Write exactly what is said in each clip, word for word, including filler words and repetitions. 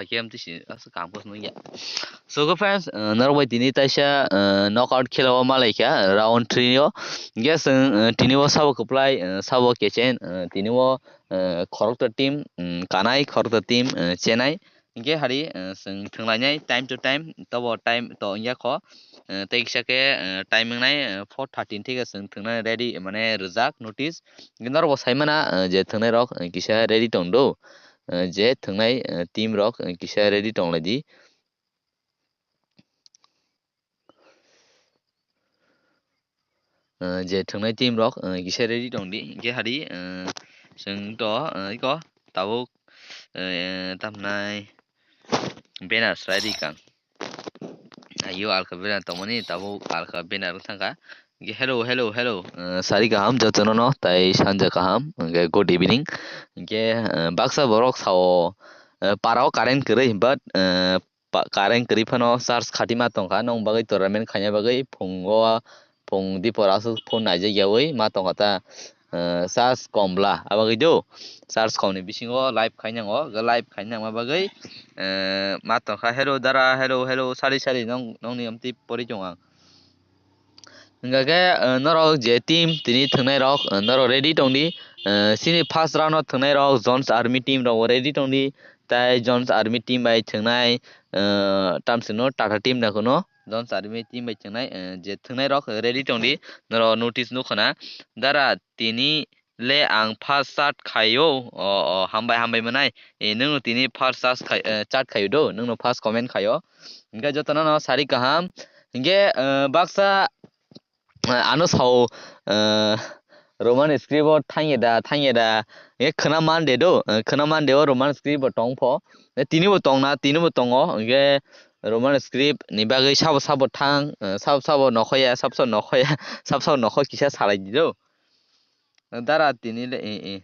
Khe amtwi si aswk kaham khe nung ya. So khe friends, uh, norok bai tini taisa, uh, knockout khela o malai kha round three o. Hingkhe chwng, uh, tini o sabo kwplai, uh, sabo kechen, uh, tini o, uh, khorokto team, um, kanai khorokto team, uh, chenai. Hingkhe hari, uh, chwng thwnglainai time to time, tobo time to wngya kho. Uh, tei kisa khe, uh, time wngnai, uh, four thirty thike chwng thwngnai ready, mane rwjak notice. Hingkhe norok bo sai mana, uh, je thwngnai rok, uh, kisa ready tong do. Uh, je thwngnai, uh, team rok, uh, kisa ready tong lai di. Uh, je thwngnai team rok, uh, kisa ready tong di. Hingkhe hari, uh, chwng to, uh, iko tabuk, uh, tamnai banner swrai di kang. Ayo alka banner tongmani, tabuk alka banner wng thangkha. Hingkhe hello, hello, hello, uh, sari kaham jotono no, tai sanja kaham, hingkhe good evening. Hingkhe, uh, baksa borok sao, uh, parao current kwrwi, but, uh, pa-, current kwrwi phano charge khati ma tongkha, nong bagwi tournament khaina bagwi phungo, phung dipor aswk phone naijak yaui ma tongkha ta, eh, charge kom bla, abagwi do charge kom ni bisingo live khainango, hwnkhe live khainangma bagwi, eh, ma tongkha, "Hello dara, hello, hello, sari, sari, nong, nongni amtwi pori chong ang." Hingkha khe, eh, norok je team tini thwngnai rok, eh, norok ready tong di. Eh, chini first round o thwngnai rok Jones Army team rok ready tong di. Tai Jones Army team bai thwngnai, eh, tamsino Tata team da kuno Jones Army team bai thwngnai, eh, je thwngnai rok ready tong di. Norok notice nukho na. Dara tini le ang first chat khaio. O, o, hambai, hambai mwnai. E, nwng tini first chat khai, eh, chat khaio do. Nwng no first comment khaio. Hingkhe jotono no sari kaham. Hingkhe, eh, baksa, eh, ano sao, eh, Roman script o thangya da, thangya da. Hingkhe khwna man de do. Eh, khwna man de o Roman script bo tong pho. Eh, tini bo tong na, tini bo tongo. Hingkhe Roman script ni bagwi sabo sabo thang, eh, sabo sabo nokhoya, sabo sabo nokhoya, sabo sabo nokho kisa salai di do. Dara tini le, eh, eh.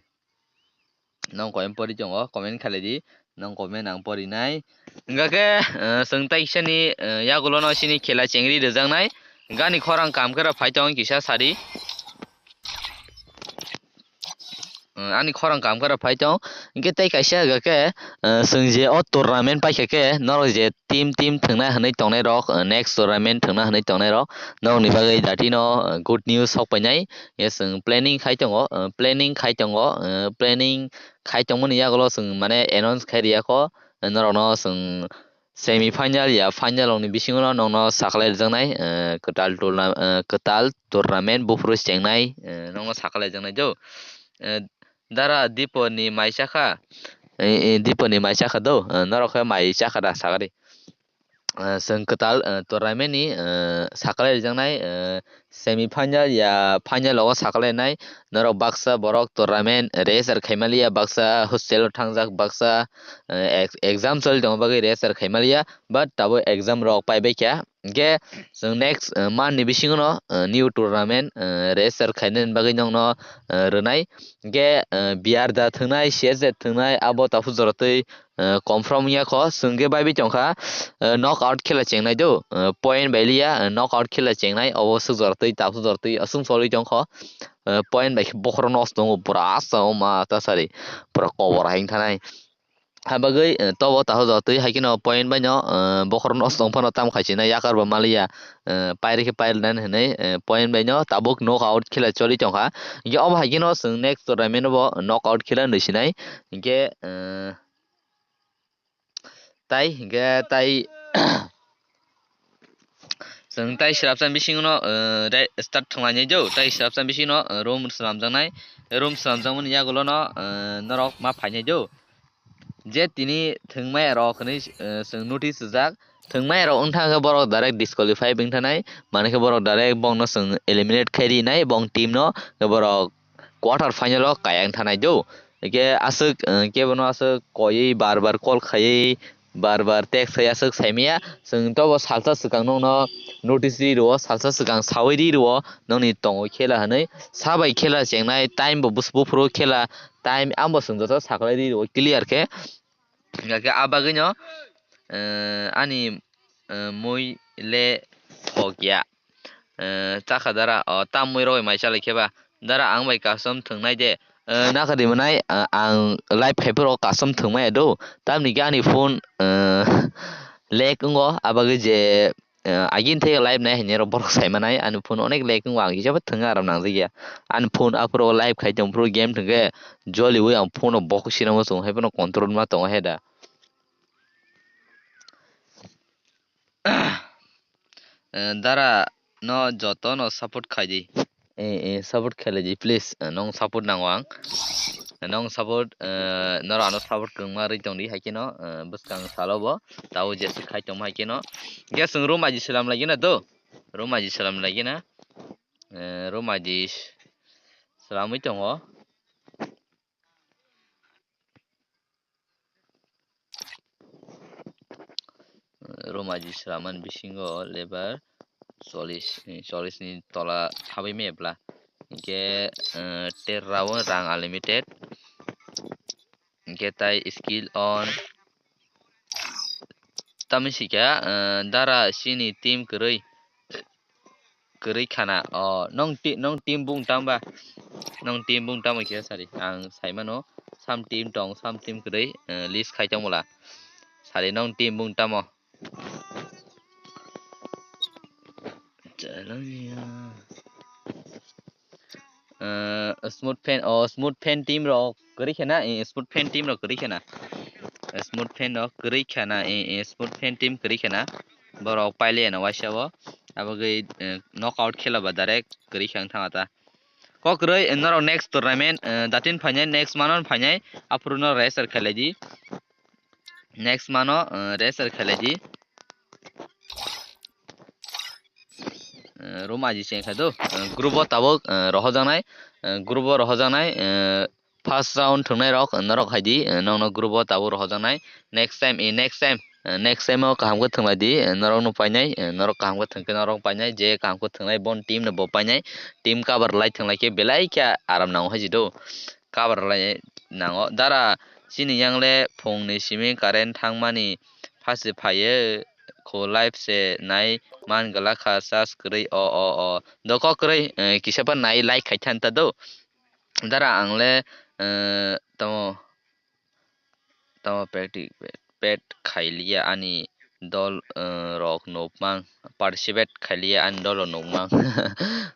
Nong comment pori tongo, comment khalai di. Nong comment ang pori nai. Hingkha khe, eh, chwng tai kisa ni, eh, yagulo no sini khela chengri rwjak nai. Gani khorang kam khe rw phai tong kisa sari. Eh, ani khorang kam khe rw phai tong. Hingkhe tei kaisa hingkha khe, eh, chwng je o tournament paikha khe norok je team, team thwngnai hwnwi tongnai rok, eh, next tournament thwngna hwnwi tongnai rok, nokni bagwi datino, eh, good news sok painai. Yes, chwng planning khai tongo, eh, planning khai tongo, eh, planning khai tongmani yagulo chwng mane announce khai riyakho, eh, norokno chwng semi final ya final rokni bisingo nokno sakhlai rwjaknai, eh, kwtal tourna-, eh, kwtal tournament buphuru chengnai, eh, nokno sakhlai rwjaknai do. Eh, dara Diponi mai chakha, eh, eh, Diponi mai chakha do, eh, norok khe mai chakha da sagari. Eh, chwng kwtal, eh, tournament ni, eh, sakhlai rwjaknai, eh, semi final ya final o sakhlainai norok baksa borok tournament register khaimaliya, baksa hostel o thangjak, baksa, eh, ex-, exam choli tongma bagwi register khaimaliya, but tabuk exam rok paibaikha. Hingkhe chwng next, eh, month ni bisingo no, eh, new tournament, eh, register khainani bagwi nokno, eh, rwnai. Hingkhe, eh, B R da thwngnai, C S Z thwngnai, abo taphuk jora twi, eh, confirm wngya kho, chwng khe baibi tongkha, eh, knock out khela chengnai do, eh, point bai liya, eh, knock out khela chengnai, obo swk jora twi, taphuk jora twi, aswk choli tongkho, eh, point bai khe bokhorok nos tongo, pura asa o ma ta sari, pura kobor hai wng thanai. Habagwi, eh, tobo taho jotwi hai kheno point baino, eh, bokhorok nos tong phano tamo khai china yakar bo maliya, eh, pairi khe pairi nani hinwi, eh, point baino tabuk knock out khela choli tongkha. Hingkhe obo hai kheno chwng next tournament bo knock out khela hinwi sinai. Hingkhe, eh, tai hingkhe tai chwng tai srapsa bisingo no, eh, re-, start thwnglainai do, tai srapsa bisingo no, eh, room swnamjaknai. Room swnamjakmani yagulo no, eh, norok ma phainai do. Je tini thwngmaya rok hinwi, eh, chwng notice swijak. Thwngmaya rok wngkha khe borok direct disqualify wngthanai, mani khe borok direct bongno chwng eliminate khai rinai, bong team no, khe borok quarter final o kaya wngthanai do. Hingkhe aswk, eh, kebono aswk koiwi bar bar call khaiwi, bar bar text khai aswk saimaya. Chwng tobo salsa swkang nokno notice ri rwo, salsa swkang saui ri rwo, nokni tongo khela hinwi. Sabai khela chengnai time bo bus-, buphuru khela time abo chwng joto saklai ri rwo clear khe. Hingkha khe a bagwino, eh, ani, eh, mui le thok ya. Eh, chakha dara, o, tam mui rogwi mai chalai khe ba. Dara ang bai custom thwngnai de. Eh, nakha di mwnai, eh, ang live khai phuru custom thwngmaya do. Tamni khe ani phone eh, lag wngo, abagwi je, eh, agini thai live nai hinwi rok borok sai manai, ani phone onek lag wngo, ang kisa bo thwngwi aram nangjak ya. Ani phone aphuru live khai tong phuru game thwngkhe joliwi ang phone no bokhok sinamo chwng hai phano control ma tongo he da. Eh, dara no joto no support khai di. Eh, eh, support khelai di, please. Eh, nong support nango ang. Eh, nong support, eh, noro ano support kwbangma rwi tong di, hai kheno, eh, bwskang salo bo. Tabo jesa khai tongma hai kheno. Ge chwng room aji slam lai gina do. Room aji slam lai gina. Eh, room aji s-, slamwi tongo. Room aji slamani bisingo lebar chollish, chollish ni tola thabwi maya bwla. Hinkhe, eh, ter rao rang unlimited. Hinkhe tai skill on. Tamni sikha, eh, dara chini team kwrwi. Kwrwi khana. O, nong ti-, nong team bung tamba? Nong team bung tamo khe sari. Ang sai mano, sam team tong, sam team kwrwi, eh, list khai tong bwla. Sari nong team bung tamo? Chalania. Eh, smooth fan, o, smooth fan team rok kwrwi khana, eh, smooth fan team rok kwrwi khana. Smooth fan rok kwrwi khana, eh, eh, smooth fan team kwrwi khana. Borok pailai no waisa o. Abagwi, eh, knockout khela ba direct kwrwi khe wng thang ta. Kok kwrwi, eh, norok next tournament, eh, datin phainai, next month phainai, aphuru no register khelai di. Next month, eh, register khelai di. Eh, room aji cheng kha do. Eh, group o tabuk, eh, rohojaknai, eh, group o rohojaknai, eh, first round thwngnai rok, eh, norok hai di, eh, nokno group o tabuk rohojaknai. Next time, eh, next time, eh, next time o kaham khe thwnglai di, eh, norok no painai, eh, norok kaham khe thwng khe norok painai, je kaham khe thwngnai bon team no bo painai, team cover lai thwnglai khe belai khe aram nango hai ji do. Cover lai nango. Dara chini yang le phung ni simi current thangmani phasi phaiye kho live se nai man gala kha charge kwrwi o o o. Doko kwrwi, eh, kisa pa nai like khai than ta do. Dara ang le, eh, tamo, tamo practice pet khai liya ani dol, eh, rok nukmang, participate khai liya ani dol rok nukmang.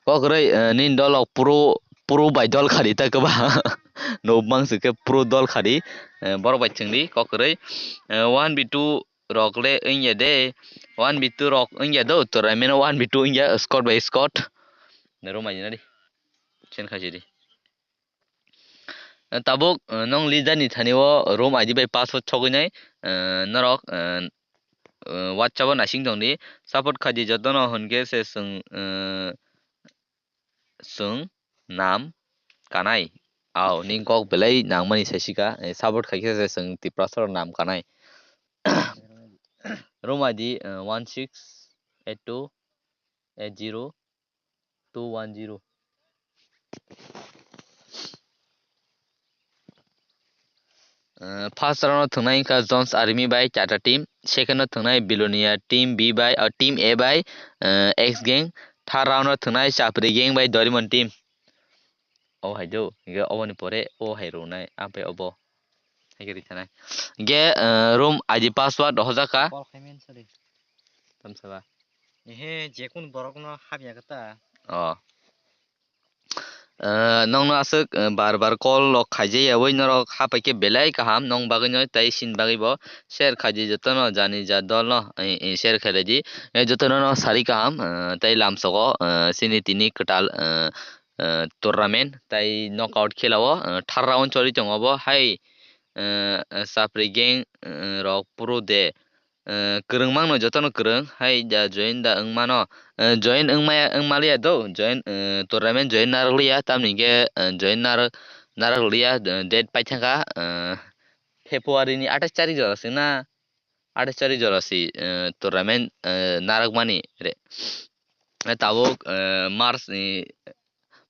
Kok kwrwi, eh, nini dol rok pro, pro bai dol khadi ta kwba. Nukmang se khe pro dol khadi, eh, borok bai chwng di kok kwrwi. Eh, one v two rok le wngya de, one v two rok wngya do, tournament o one v two wngya, squad by squad. Nero mai nadi. Chen khai di. Eh, tabuk, eh, nong leader ni thani o room I D bai password sogwi nai, eh, norok, eh, eh, WhatsApp o naising tong di. Support khai di jotono hwn khe se chwng, eh, chwng nam kanai. Au, ning kok belai nangmani sai sika, eh, support khai khe se chwng Tiprasa rok nam kanai. Room I D, eh, one six eight two eight zero two one zero. Eh, first round o thwngnai wngkha Jones Army bai Tata team, second o thwngnai Bilonia team B bai, ah, team A bai, eh, X Gang, third round o thwngnai Chapri Gang bai Dorimon team. O hai do, hinkhe oboni pore o hai rwnai, ampai obo. Hai khe rikhanai. Hinkhe, eh, room I D password hojakha. Call khaimani sadi. Tamsaba. Ehe, jekun borokno hapya khe ta. O. Eh, nokno aswk, eh, bar bar call rok khaijaya wi norok hapai khe belai kaham, nong bagwi no tei sin bagwi bo share khaidi jotono jani ja dol no, eh, eh, share khaidi. Eh, jotono no sari kaham, eh, tei lamsogo, eh, sini tini kwtal, eh, eh, tournament tei knockout khela o, eh, third round choli tongo bo hai, eh, eh, Chapri Gang, eh, rok Pro de, eh, kwrwng mangno jotono kwrwng hai da join da wng mano, eh, join wng maya, wng maliya do, join, eh, tournament join narwk liya, tamni hwnkhe, eh, join narwk, narwk liya, eh, date paithangkha, eh, February ni athais tarik jora se na, athais tarik jora se, eh, tournament, eh, narwkmani re. Eh, tabuk, eh, March ni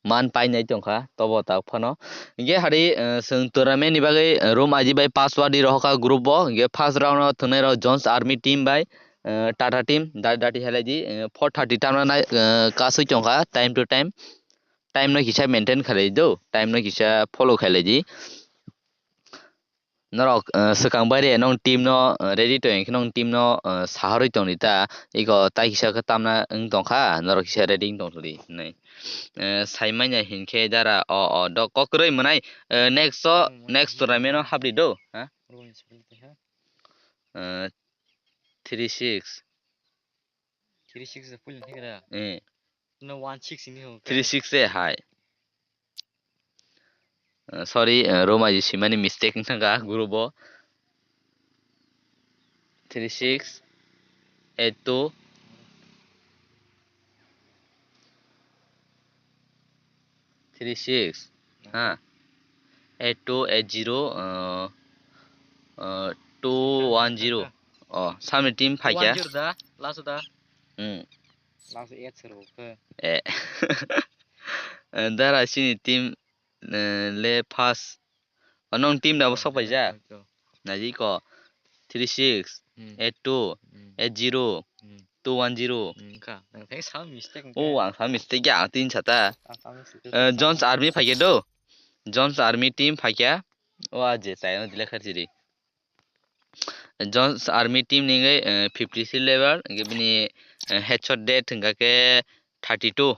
man painai tongkha, tobo tak phano. Hinkhe hari, eh, chwng tournament ni bagwi, eh, room I D bai password di rohorkha group o. Hinkhe first round o thwngnai rok Jones Army team bai, eh, Tata team, da-, dati helai di, eh, four thirty tamna nai, eh, kasui tongkha, time to time. Time no kisa maintain khalai do, time no kisa follow khalai di. norok, eh, swkang bai re nong team no, eh, ready tong khe nong team no, eh, saharwi tong di ta. Iko tai kisa khe tamna wng tong kha, norok kisa ready wng tong di hinwi. Eh, sai manya hinkhe dara o, o, do kokrwi mwnai, eh, next o, next tournament o hapdi do, ha? Eh, three six. Three six de puilani thikra. Eh. No one six ni ho. Three six e hai. Eh, sorry, eh, Roma ji simani mistake wng thangkha group o. Three six eight two. Three six, ha, eight two eight zero, uh, uh, two one zero. Oh, samni team phaikya. One zero da, last da. Hmm. Last eight zero khe. Eh. Eh, dara sini team, eh, le pass. Oh, nong team da bo sok paija. Naji ko three six, hmm, eight two, hmm, eight zero, hmm, two one zero. Hmm, wngkha. Nang thai sa mistake wngkha. Oh, ang sa mistake ya, ang tin sa ta. Ang sa mistake. Eh, Jones Army phaikya do. Jones Army team phaikya. O aje tai no dile khar jiri. Jones Army team ni ngai, eh, fifty three level, ngai bini, eh, headshot death hingka ke thirty two.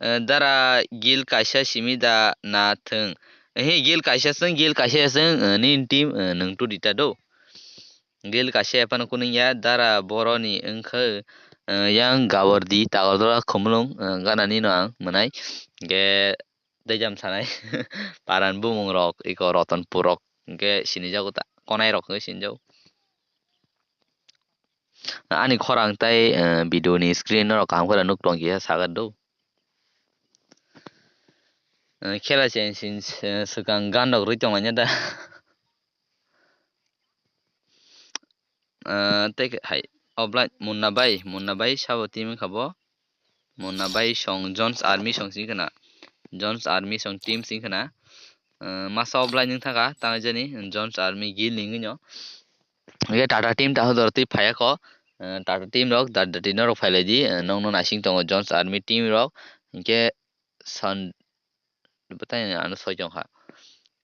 Eh, dara gil kaisa simi da na thung. He gil kaisa sung, gil kaisa sung, eh, nini team, eh, nung tu dita do. Gil kaisa epan kuning ya, dara boroni wngkha, eh, yang gawardi, tagodora khumulung, eh, gana nino ang mwnai. Ge dejam sanai, paran bumung rok, iko Rotonpur rok, hingke sinijago ta, konai rok hingke sinijago. Ani khorang tai, eh, video ni screen norok kaham khe nuk tong khe sagar do. Eh, khela chen sin, eh, swkang gan rok rwi tong manya da. Eh, tei khe hai, oblai Munna bai, Munna bai sabo team wngkha bo. Munna bai song Jones Army song sing khna. Jones Army song team sing khna. Eh, masa oblai ning thaka tang jani Jones Army gil ning no. Ye Tata team ta hodor twi phaya kho. Eh, Tata team rok da da tino rok phailai di. Eh, nong no naising tongo Jones Army team rok. Hinkhe san bwthaini ano soi tongkha.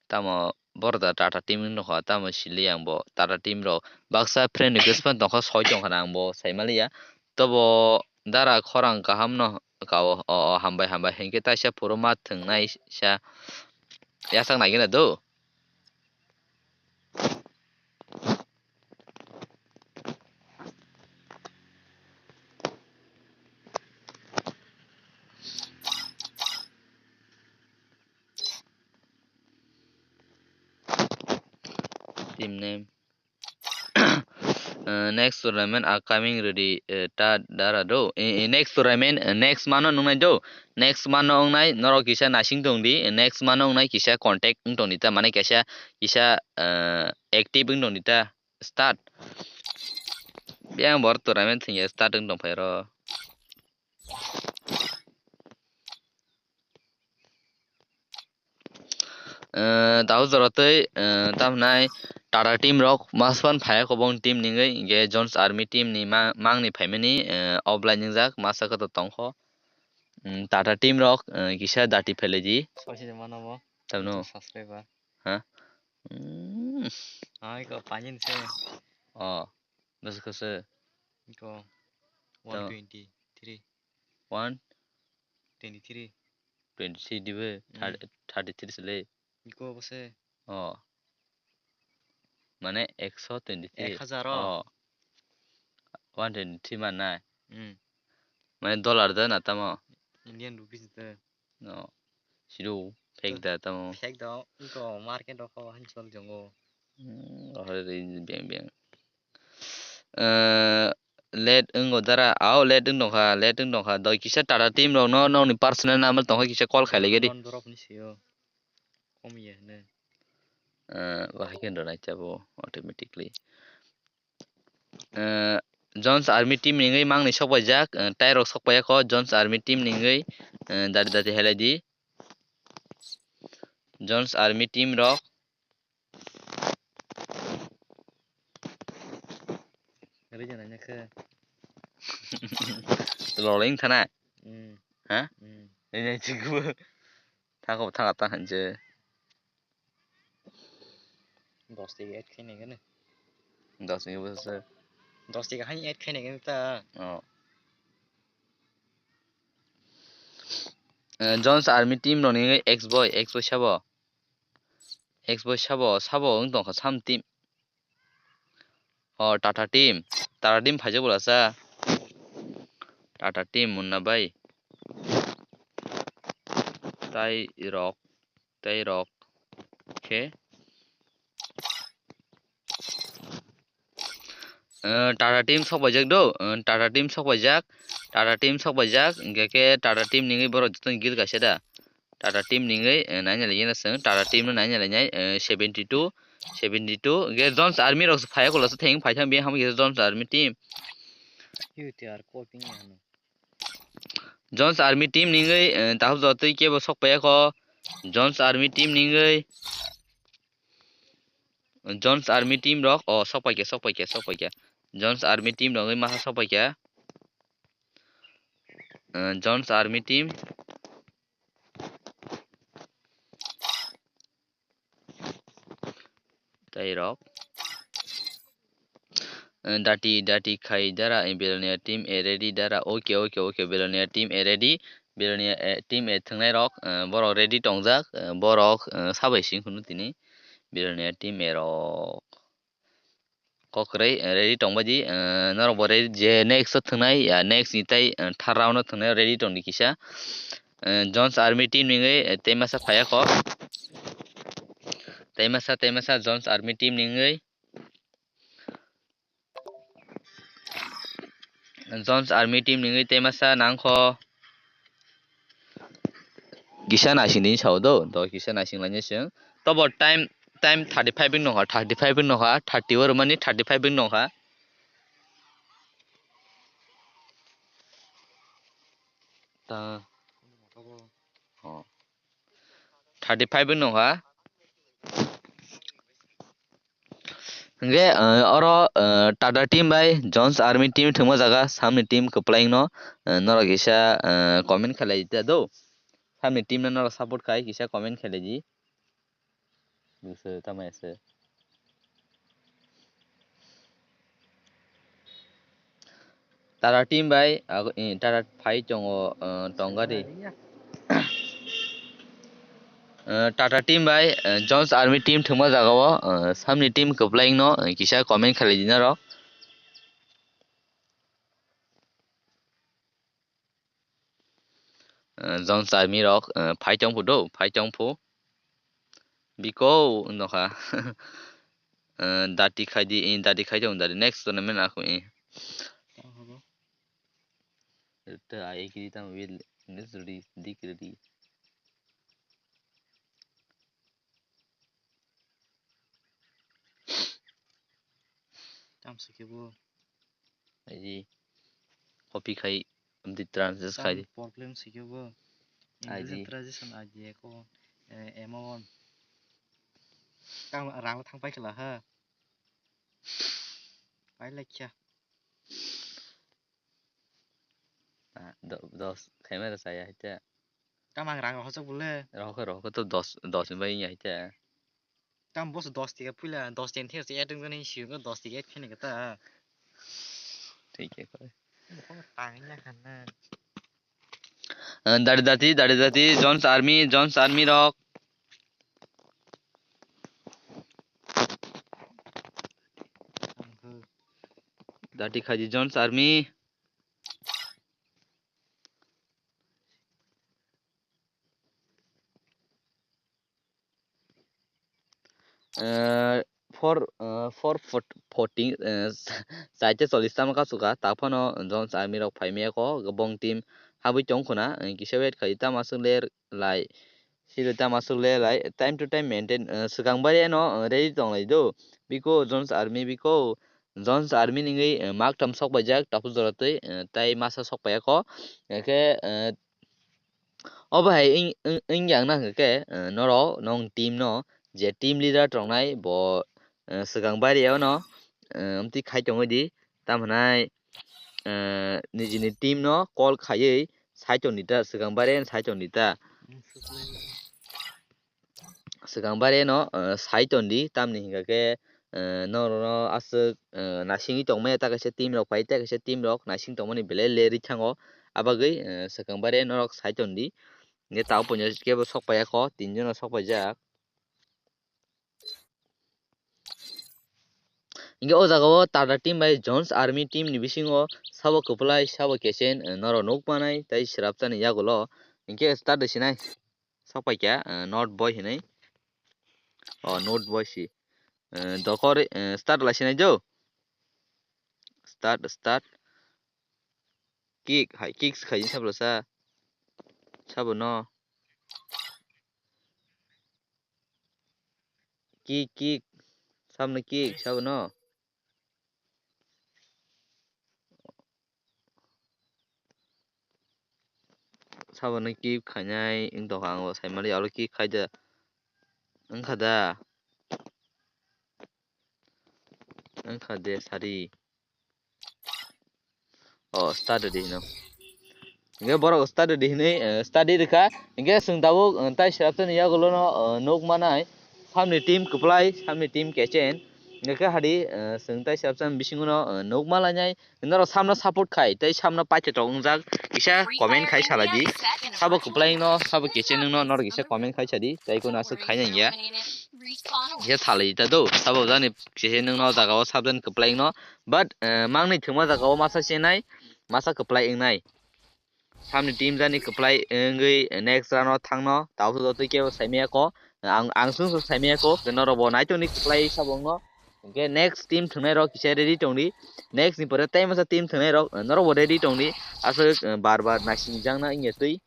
Tamo borok da Tata team wng tongkha, tamo sili ang bo Tata team rok baksa friend request phano tongkha, soi tongkha na ang bo sai maliya. Tobo dara khorang kaham no kao, o, o, hambai, hambai, hinkhe taisa phuru ma thwngnai sa yachak nai gena do. Team name. Uh, next tournament upcoming ready, uh, ta dara do. Eh, eh, next tournament, uh, next month o nungnai do. Next month o wngnai norok kisa nasing tong di. Eh, next month o wngnai kisa contact wng tong di ta, mane kisa, kisa, uh, active wng tong di ta. Start. Biyang bor tournament thwngya start wng tong phai ro. Eh, tao jora tei, eh, tamhnai Tata team rok maspan phaya kobong team ningwi, hinkhe Jones Army team ni ma-, mangni phaimani, eh, offline wngjak masa khe to tongkho. Mm, Tata team rok, eh, kisa dati phelai di. Soise mano bo. Tamno. Subscriber. Ha? Mm. Ai ko panyin se. Oh, bwswk se. Iko one twenty three. One? Twenty three. Twenty three dibe, mm, thirty, thirty three sele. Iko bose. Oh. Mane ekso twenty three. Ek hazar o? Oh. One twenty three man nai. Mm. Mane dollar da na tamo? Indian rupees da. No. Sido fake da tamo. Fake da, iko market rok o hansol jongo. Hmm, ohore ri beng beng. Eh, late wngbo dara, ao late wng tongkha, late wng tongkha. Doi kisa Tata team rok no, nokni personal number tongkha, kisa call khailai gedi. Non borok ni sio. Kom ye hne. Eh, bahai khe donai chabo automatically. Eh, Jones Army team ni wngwi mangni sokpaijak, eh, tai rok sokpaiya kho Jones Army team ni wngwi, eh, dati dati helai di. Jones Army team rok. Rijana nyakhe. Loleng thana. Mm. Ha? Mm. Rijana chikbo. Thangkho thanga ta hanse. Dos tega add khainai gani. Dos ni bwswk. Dos tega haino add khainai gani ta. Oh. Eh, Jones Army team rokni X boy, X boy sabo. X boy sabo, sabo wng tongkha sam team. Oh, Tata team. Tata team phaijak bwla cha. Tata team Munna bai. Tai rok, tai rok. Khe. Eh, Tata team sok paijak do. Eh, Tata team sok paijak. Tata team sok paijak. Hingke khe Tata team nini borok joto ni guild kaisa da. Tata team nini, eh, naina lai na seng. Tata team no naina lai nai, eh, seventy two, seventy two. Hingke Jones Army rok phai ko lasa theng phai thang bi ham kisa Jones Army team. Jones Army team ningwi, eh, tahap jotwi kebo sok paiya kho. Jones Army team ningwi. Jones Army team rok, oh, sok paikha, sok paikha, sok paikha. Jones Army team rok wngwi masa sok paikha. Eh, Jones Army team. Tai rok. Eh, dati, dati khai dara, eh, Belonia team A ready dara. Okay, okay, okay, Belonia team A ready. Belonia, eh, team A thwngnai rok, eh, borok ready tongjak, eh, borok, eh, sabai sing khunu tini. Belonia team A rok. Kokroi, eh, ready tongbai di, eh, norok bo ready je next o thwngnai, ya, next ni tai, eh, third round o thwngnai ready tongdi kisa. Eh, Jones Army team ningwi, eh, tei masa phaiya kho. Tei masa, tei masa Jones Army team ningwi. Jones Army team ningwi tei masa nangkho. Kisa naising din sao do, do kisa naising lainai sing. Tobo time, time thirty five wng nokha, thirty five wng nokha, thirty o rwmani thirty five wng nokha. Ta. Oh. Thirty five wng nokha. Hingke, eh, oro, eh, Tata team bai Jones Army team thwngma jaga, samni team kwplai no, eh, norok kisa, eh, comment khlai di ta do. Samni team no norok support khai kisa comment khlai di. Buso tamo ese. Tata team bai, ago, eh, Tata phai tongo, eh, tongari. Eh, Tata team bai, eh, Jones Army team thwngma jaga o, eh, samni team kwplai no, eh, kisa comment khlai di norok. Eh, Jones Army rok, eh, phai tong phu do, phai tong phu. Biko wng nokha. Eh, dati khai di, eh, dati khai tong dati. Next tournament aku, eh. Tang hobo. Rita ai kiri tang wil, this ready, dik ready. Tamo se khe bo. Ai di, copy khai, amtwi translate khai di. Problem se khe bo. Ai di. English translation ai di ko, eh, amount. Tamo rang thang pai khala ha. Pai lai kya. Ah, do-, dos khaima rw chaya hai te. Tamo ang rang rohorjak bole. Rohor, rohor to dos, dos ni bai ya hai te. Tamo boso dos tega puila, dos ten thero se add wngjaknai siyungo dos tega add khainai khe ta. Thik khe koi. Tangya khanna. Ah, dari dati, dari dati, Jones Army, Jones Army rok. Dati khaji Jones Army. Eh, four, eh, four fort-, forty, eh, chaita chollish tamo kachuka, ta phano Jones Army rok phai maya kho, bong team habwi tong khuna, eh, kisa wait khai tamo aswk ler lai, siro tamo aswk ler lai, time to time maintain, eh, swkang bai no, eh, ready tong lai do, biko Jones Army biko, Jones Army ningwi, eh, mak tam sok paijak, tapu jora twi, eh, tai masa sok paiya kho, eh, khe, eh, Obo hai wng, wng, wngya wngna hwnkhe, eh, norok nong team no je team leader tongnai bo, eh, swkang bari o no, eh, amtwi khai tongwi di, tamo hwnai, eh, nijini team no call khaiwi sai tong di ta, swkang bari o sai tong di ta. Swkang bare no, eh, sai tondi, tamni hingka khe, eh, norok no aswk, eh, naisingwi tongmaya ta kaisa team rok pai, ta kaisa team rok naising tongmani belai lerwi thango. Abagwi, eh, swkang bare norok sai tondi. Hingke tao punya kebo sok paiyakho, tinjon no sok paijak. Hingke o jaga o Tata team bai Jones Army team ni bisingo sabo kwplai, sabo kechen, eh, norok nuk manai, tei swrapsa ni yagulo. Hingke start de sinai. Sok paikha, eh, Not Boy hinui. O, Not Boy si. Eh, dokor, eh, start lai sinai jo. Start, start. Kick, hai, kick khai sabla sa. Sabo no. Kick, kick. Samno kick, sabo no. Sabo no kick khainai wng tongkha, ang bo sai mali aro kick khaida. Wngkha da. Wngkha de sari. O, start de hino. Hingke borok start de hinui, eh, start de rikha. Hingke chwng tabuk, eh, tai swrapsa ni yagulo no, eh, nuk manai. Samni team kwplai, samni team kechen. Hingke hadi, eh, chwng tai swrapsa bisingo no, eh, nuk malainai. Norok samno support khai, tei samno paithatok wngjak, kisa comment khai salai di. Sabo kwplai no, sabo kechen no, norok kisa comment khai sadi. Tei kono aswk khai nangya. Kisa salai di ta do. Sabo jani kechen no jaga o sabjani kwplai no. But, eh, mangni thwngma jaga o masa chenai, masa kwplai wngnai. Samni team jani kwplai wngwi next round o thangno, tausu jotoi kebo saimaya ko. Ang, ang sung sung saimaya ko, norok bo naitoni kwplai sabo wngno. Hingke next team thwngnai rok kisa ready tongdi. Next ni pore tei masa team thwngnai rok, norok bo ready tongdi. Aswk, eh, bar bar naisingjakna wngya twi.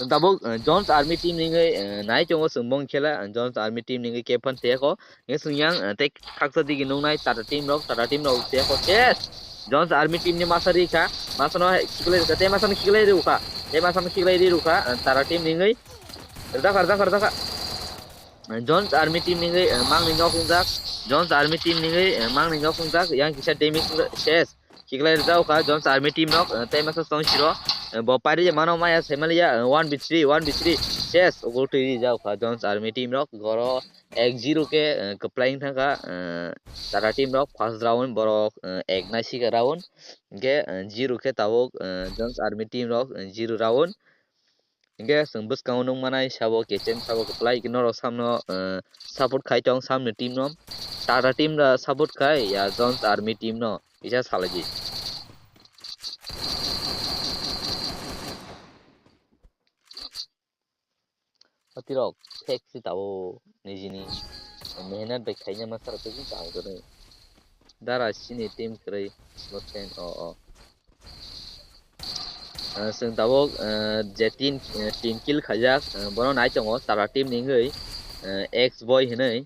Tabuk, eh, Jones Army team ni wngwi, eh, nai tongo chwng bong khela, eh, Jones Army team ni wngwi kebo phan thwiyakho. Hingke chwng yang, eh, tei khaksa digi nuknai Tata team rok, Tata team rok thwiyakho. Yes! Jones Army team ni masa rikha, masa no khiklai rikha, tei masa no khiklai rikha, tei masa no khiklai rikha, eh, Tata team ni wngwi. Rwjakha, rwjakha, rwjakha. Jones Army team ni wngwi, eh, mangni nok wngjak. Jones Army team ni wngwi, eh, mangni nok wngjak. Yang kisa damage wngjak. Ses. Khiklai rijak kha Jones Army team rok, eh, tei masa tong siro. Eh, bo pari je mano maya saimaliya, eh, one v three, one v three. Ses. Ugul twi rijak kha Jones Army team rok. Goro ek zero khe, eh, kwplai wng thangkha, eh, Tata team rok first round borok, eh, ek nai sika round. Hingke, eh, zero khe tabuk, eh, Jones Army team rok, eh, zero round. Hingke chwng bwskango nukmanai sabo kechen sabo kwplai norok samno, eh, support khai tong samni team no. Tata team ra support khai ya Jones Army team no kisa salai di. Atirok fake si tabo nijini mehnat bai khaina ma sara tei tang khe. Dara sini team kwrwi slot ten o o. Ah, chwng tabuk, ah, je tin, ah, tin kill khaijak, ah, bono nai tongo Tata team ni wngwi, ah, X boy hinwi.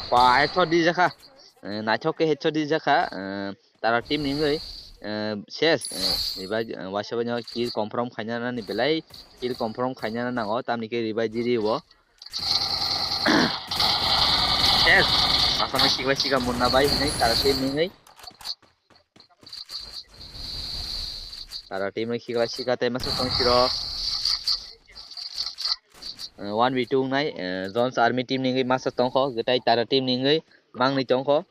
Ba, headshot di jakha. Eh, naithok khe headshot di jakha. Eh, Tata team ni wngwi, eh, ses. Eh, revive, eh, waisa bai no kill confirm khaina nani belai kill confirm khaina nango. Tamni khe revive di rio. Ses. Masano sikla sika munna bai hinwi Tata team ni wngwi. Tata team ni khiklai sika tei masa tong siro. Eh, one v two wngnai, eh, Jones Army team ni wngwi masa tongkho, gtai Tata team ni wngwi mangni tongkho.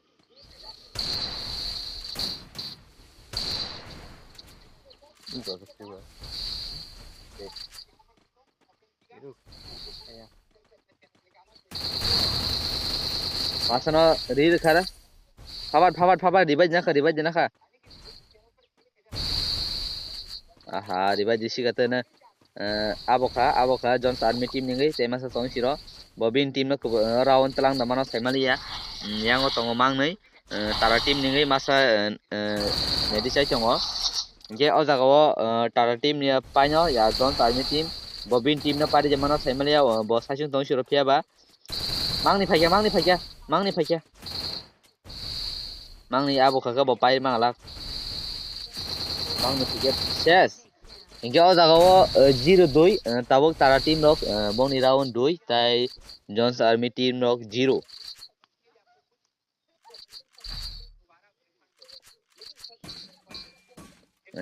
Masano ri rwkha ra. Phabar, phabar, phabar, revive nakha, revive nakha. Aha, revive di siga tene. Eh, abo kha, abo kha, Jones Army team ni wngwi, tei masa tong siro. Bo bini team no kubu-, eh, round tlang da mano saimaliya. Mm, yango tongo mangnwi. Eh, Tata team ni wngwi masa, eh, eh, nedi sai tongo. Hingke o jaga o, eh, Tata team ni paino ya Jones Army team. Bo bini team no pari je mano saimaliya, o, bo saichung tong siro phiya ba. Mangni phaikya, mangni phaikya, mangni phaikya. Mangni abo kha khe bo pai manglak. Ang no ticket ses. Hingke o jaga o, eh, zero dui, eh, tabuk Tara team rok, eh, bongni round dui, tai Jones Army team rok zero.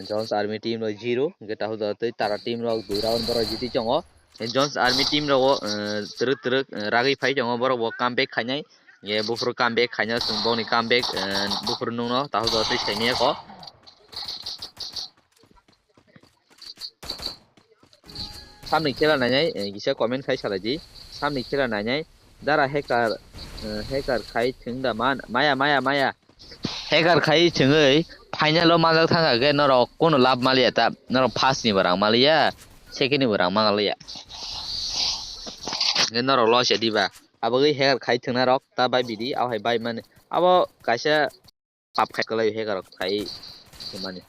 Jones Army team rok zero, hingke tahuk jaga tei Tara team rok dui round borok jiti tongo. Jones Army team rogo, eh, twrwk twrwk, eh, ragwi phai tongo, borok bo comeback khainai. Ye buphuru comeback khainai, chwng bokni comeback, eh, buphuru nukno tahuk jaga tei saimanya kho. Samni khela nainai, eh, kisa comment khai salai di. Samni khela nainai. Dara hacker, eh, hacker khai thwng da man. Maya, maya, maya. Hacker khai thwngwi final o manjak thangkha khe norok kono lab maliya ta, norok first ni bo rang maliya, second ni bo rang maliya. Hingke norok loss ya diba? Abagwi hacker khai thwngna rok ta bai bidi, abo hai bai mani. Abo kaisa pap khai kwlai hacker rok khai thwngmani.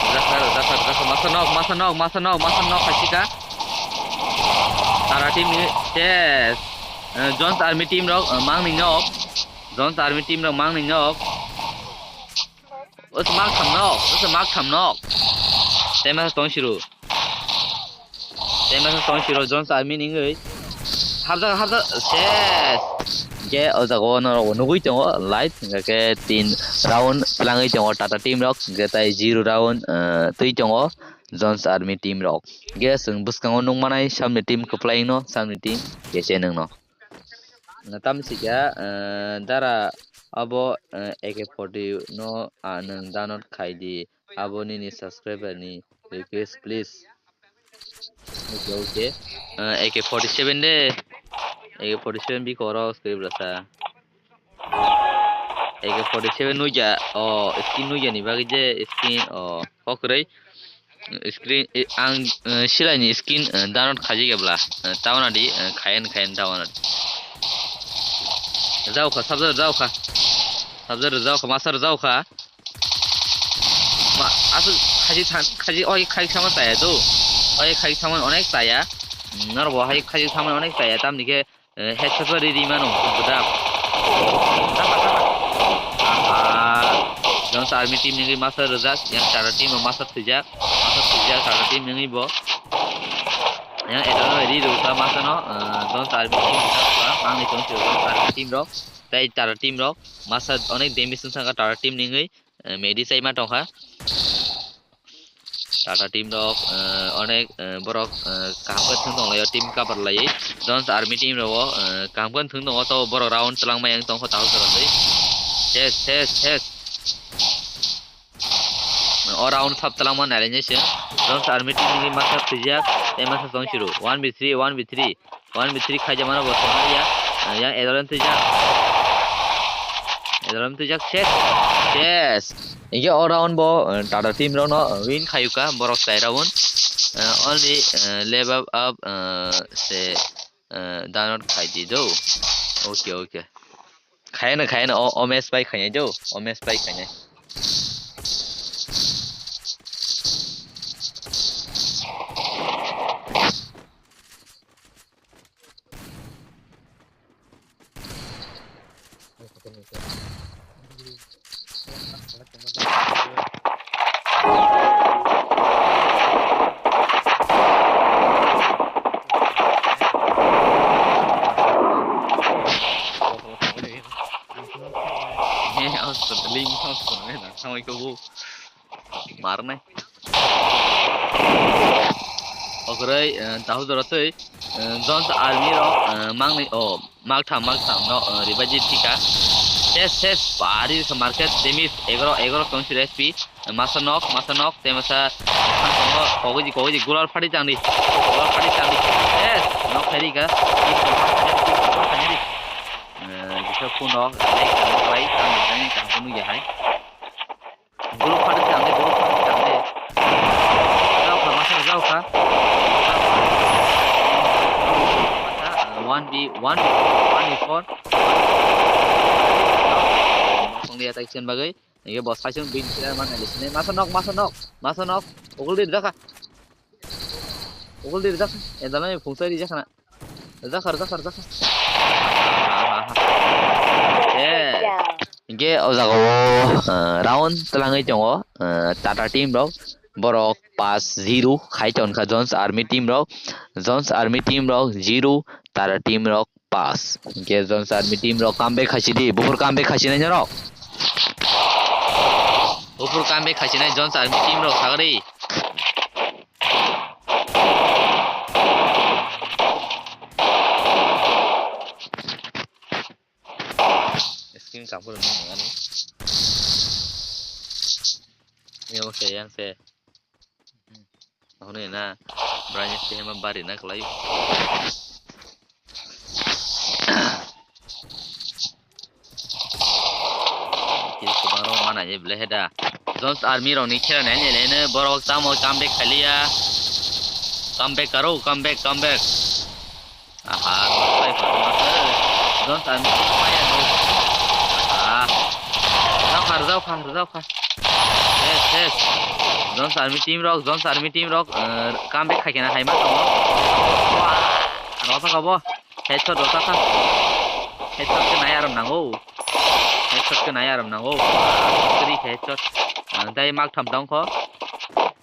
Rwjak kha, rwjak kha, rwjak kha. Masa nok, masa nok, masa nok, masa nok, khaisika. Tara team ni, yes. Eh, Jones Army team rok, eh, mangni nok. Jones Army team rok mangni nok. Os mak tham nok, os mak tham nok. Tema tong siru. Tema tong siru Jones Army ningwi. Harjak, harjak, ses. Hingke o jaga o norok nugui tongo live, hingke tin round twlangwi tongo Tata team rok, hingke tai zero round, eh, twi tongo Jones Army team rok. Hingke chwng bwskango nukmanai samni team kwplaino, samni team kese nungno. Tamsika, eh, dara abo, eh, A K forty no, ah, nwng download khai di, abo nini subscriber ni request please. Okay, okay. Eh, A K forty seven de. A K forty seven bi koro script rasa. A K forty seven nuja, oh, skin nuja ni bagwi je skin, oh, kokroi. Screen, eh, ang, eh, silai ni skin, eh, download khaijak ya bla. Eh, tabona di, eh, khayan, khayan tabona di. Rwjak kha, sabjak rwjak kha. Sabjak rwjak kha, masa rwjak kha. Ma, aswk khaji than, khaji, oi khai sama taya do. Oi khai sama onek taya. Mm, norok bo hai khaji sama onek taya, tamni khe, eh, headshot ba riri mano, budam. Tapa, tapa. Aha. Jones Army team ni masa rwjak, yang Tara team masa thwijak, masa thwijak Tara team ni bo. Yang eta no riri rwjak masa no, eh, Jones Army team rwjak, angni tong Jones Army team rok, tei Tara team rok, masa onek damage wngkha Tara team ni, eh, medi sai ma tongkha. Tata team rok, eh, onek, eh, borok, eh, kaham khe thwng tong laio, team cover laiwi. Jones Army team rok, eh, kaham khe thwng tongo, to borok round twlang mai wng tongkha, tahuk jora twi. Ses, ses, ses. O round sab twlang ma nai lainai se. Jones Army team ni masa thwijak, tei masa tong siru. One v three, one v three. One v three khaijak mano bo tongmani ya. Yang Edolen twijak. Edolen twijak ses. Yes. Hingke o round bo, eh, Tata team rokno, eh, win khayuka borok chai round. Eh, only, eh, level up, eh, se, eh, download khai di do. Okay, okay. Khayana, khayana, o, o match bai khainai do. O match bai khainai. He, ang sebeling, ang sebeling, ang sama itu bu. Marnai. Okroi, eh, tahuk jora twi, eh, Jones Army rok, eh, mangni, oh, maktham, maktham no, eh, ribajit tika. Ses, ses, bari sa market, demis, egoro, egoro tong sir S P, eh, masa nok, masa nok, te masa, thang tongo, kogoji, kogoji, gulal phadi changdi, gulal phadi changdi. Ses, nok phadi ka, eh, bisa phun rok, like, like, kaham phun ya hai. Group party chang de, group party chang de. Rwjak kha, masa rwjak kha. Masa, uh, one v one, one v four. Masa nokong dia tai chen bagwi. Nige boss hai sung bin kira man nai sini. Masa nok, masa nok, masa nok. Ugul di rwjak kha. Ugul di rwjak kha. Edalani phungsai rwjak kha na. Rwjakha, rwjakha, rwjakha. Eh. Hinkhe o jaga o, eh, round twlangwi tongo, eh, Tata team rok. Borok pass zero khai tongkha Jones Army team rok. Jones Army team rok zero, Tata team rok pass. Hinkhe Jones Army team rok comeback khaisidi, buphur comeback khaisinai norok. Buphur comeback khaisinai Jones Army team rok sagri. Screen kaphur nung nang ani. Yang se, yang se. Hwnwi na, brani se ma bari na klai. Kiri kubang rok mana je ble heda. Jones Army rok ni khela nai nai le ne borok tamo comeback khailiya. Comeback karo, comeback, comeback. Aha, rwjak pai pha, rwjak pai. Jones Army team fire, no. Aha. Rwjak pha, rwjak pha, rwjak pha. Yes, yes. Jones Army team rok, Jones Army team rok, eh, comeback khai kena hai ma tongo. Wah, rwjak kha bo. Headshot rwjak kha. Headshot khe nai aram nango. Headshot khe nai aram nango. Three headshot. Ah, tei mak tham tong kho. Mak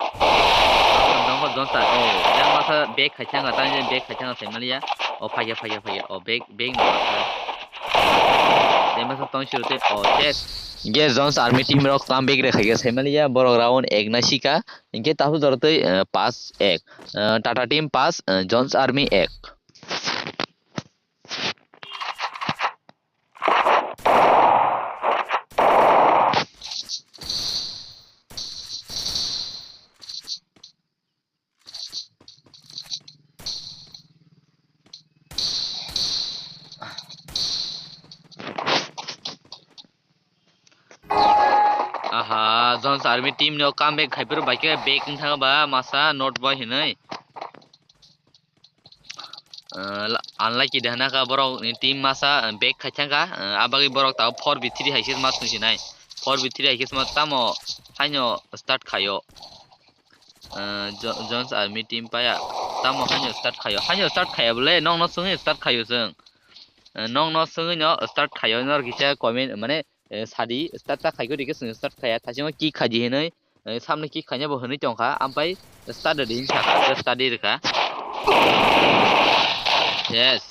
tham tong kho Jones Army. Oh, yang masa back khai chang, tang back khai chang sai maliya. Oh, phaiya, phaiya, phaiya. Oh, back, back no. Tei masa tong shuru tei, oh, dead. Ge Jones Army team rok comeback re khai ge sai maliya. Borok round ek na sika. Hinkhe tahu jor tei, eh, pass ek. Eh, Tata team pass, eh, Jones Army ek. Aha, Jones Army team no comeback khai phuru bai khe back wng thang ba masa not boy hinwi. Ah, la-, unlucky de hana kha borok ni team masa, ah, back khai thang kha, ah, abagwi borok tabuk four v three hai khe ma thung sinai. Four v three hai khe ma tamo haino start khaio. Ah, Jo-, Jones Army team paya tamo haino start khaio. Haino start khaiya bole, nokno swngwi start khaio chwng. Ah, nokno swngwi no start khaio, nor kisa comment, mane, eh, sadi, start ta khai khe rikhe chwng start khaiya, thaichingma kick khaidi hinwi, eh, samni kick khaina bo hinwi tongkha, ampai start rwdi hinwi sakha, start rwkha. Yes.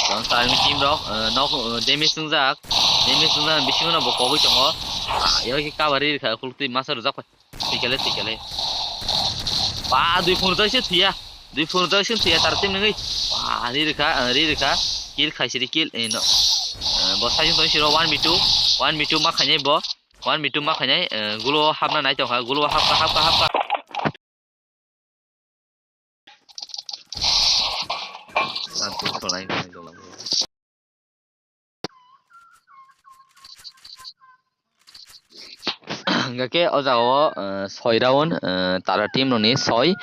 Jones Army team rok, eh, nok, eh, damage wngjak, damage wngjak bisingo no bo kogwi tongo. Ah, yoro khe cover rwkha, khultwi masa rwjak phai. Sikele, sikele. Ba, dui phungrwjak se thuya. Dui phungrwjak se thuya, tar team nungwi. Ba, ri rwkha, ah, ri rwkha. Kill khaisiri kill, eh, no. Eh, bo side tong siro one v two, one v two ma khainai bo. One v two ma khainai, eh, gulo hapna nai tongkha, gulo hapkha, hapkha, hapkha. Hingkha khe o jaga o, eh, soi round, eh, Tata team rokni soi,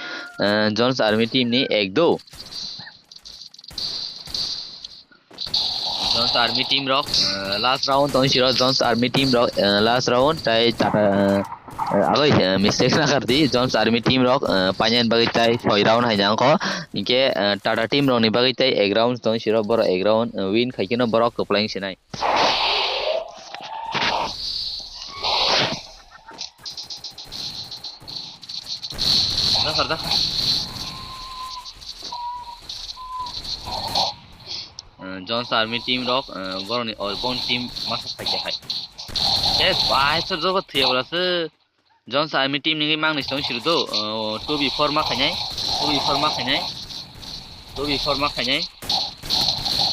eh, Jones Army team ni ek do. Jones Army team rok, eh, last round tong siro Jones Army team rok, eh, last round tai Tata, eh, agoi, eh, mistake na kardi Jones Army team rok, eh, painani bagwi tai soi round hai nangkho. Hinkhe, eh, Tata team rokni bagwi tai ek round tong siro borok ek round, eh, win khai kheno borok kwplai wng sinai. Dakhar, dakhar. Eh, Jones Army team rok, eh, borokni, oh, boni team masa phaikha hai. Yes, bai, sir, jogo thuya bwla se. Jones Army team ni mangni song siro do, oh, two v four ma khainai, two v four ma khainai, two v four ma khainai.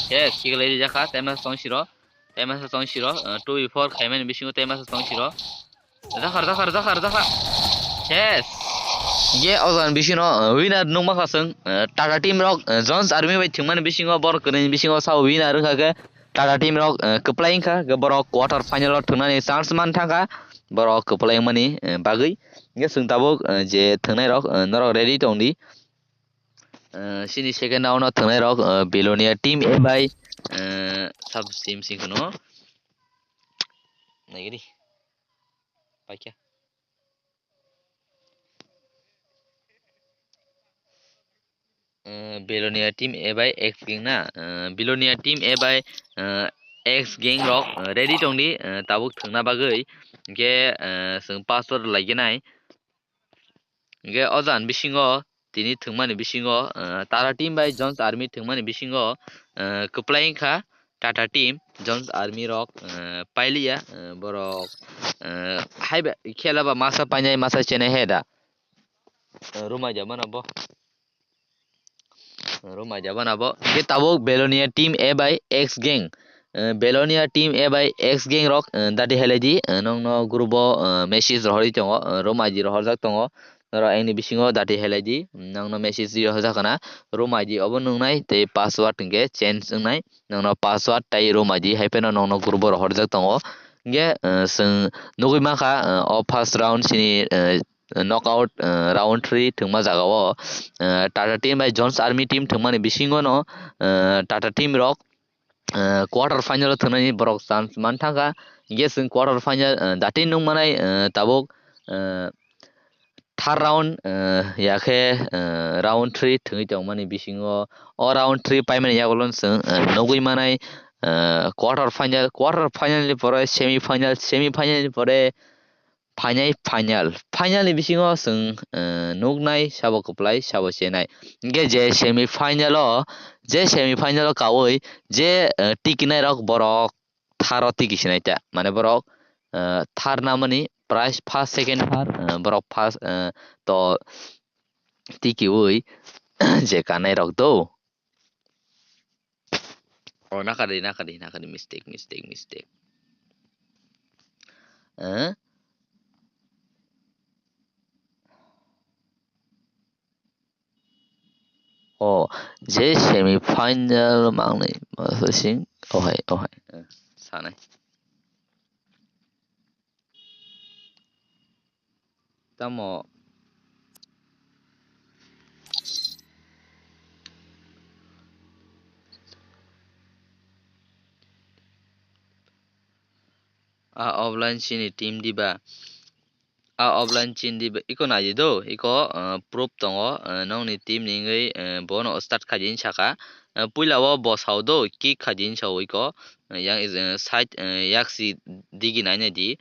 Yes, kiglai rijak kha, tei masa song siro, tei masa song siro, eh, two v four khaimani bisingo tei masa song siro. Dakhar, dakhar, dakhar, dakhar. Yes. Ye, o jagan bisingo, eh, winner nung ma kha song, eh, Tata team rok, eh, Jones Army bai thwngmani bisingo, borok kwrwini bisingo sao winner wngkha khe, Tata team rok, eh, kwplai wngkha, khe borok quarter final o thwngnani chance man thangkha, borok kwplai wngmani, eh, bagwi. Hingke chwng tabuk, eh, je thwngnai rok, eh, norok ready tong di. Eh, chini second round o thwngnai rok, eh, Belonia team A bai, eh, sub team sing kheno. Naigiri. Paikha. eh, Belonia team A bai X gang na, eh, Belonia team A bai, eh, X gang rok, eh, ready tongdi, eh, tabuk thwngna bagwi. Hwnkhe, eh, chwng password laikenai. Hwnkhe o jani bisingo, tini thwngmani bisingo, eh, Tata team bai Jones Army thwngmani bisingo, eh, kwplai wngkha Tata team, Jones Army rok, eh, pailiya, eh, borok, eh, haiba khela ba masa painai, masa chenai he da. Eh, rumai ja mano bo. Rumai ja bana bo. Hwnkhe tabuk Belonia team A bai X gang. Eh, Belonia team A bai X gang rok, eh, dati helai di, eh, nongno group o, eh, message rohorwi tongo, eh, room I D rohorjak tongo. Norok engni bisingo dati helai di, nongno message rohorjak kana. Room I D obo nungnai tei password hwnkhe change wngnai. Nongno password tei room I D hai phano nongno group o rohorjak tongo. Hwnkhe, eh, chwng nugwi mankha, eh, o first round sini, eh, knockout, eh, round three thwngma jagao, eh, Tata team bai Jones Army team thwngmani bisingono, eh, Tata team rok, eh, quarter final o thwngnaini borok chance man thangkha. Hwnkhe chwng quarter final, eh, dati nung manai, eh, tabuk, eh, third round, eh, yakhe, eh, round three thwngwi tongmani bisingo o round three paimani yagulo chwng, eh, nugwi manai, eh, quarter final, quarter final ni pore semi final, semi final ni pore phainai final. Final ni bisingo chwng, eh, nuknai sabo kwplai, sabo chenai. Hwnkhe je semi final o, je semi final o kaui je, eh, tikinai rok borok tharo tiki sinai ta. Mane borok, eh, thar namani prize first, second, third, eh, borok first, eh, to tikiui je kanai rok do. Oh, nakadi, nakadi, nakadi, mistake, mistake, mistake. Eh? Oh, je semi final mangnai, masing, oh hai, oh hai, eh, sanai. Tamo. A offline chini team diba. A offline chini diba. Iko naidi do. Iko, uh, proof tongo. Uh, nongni team ni wngwi, uh, bono start khaidi saka. Uh, puila o bosao do. Kick khaidi sao iko. Uh, yang, uh, side, uh, yaksi digi nai naidi.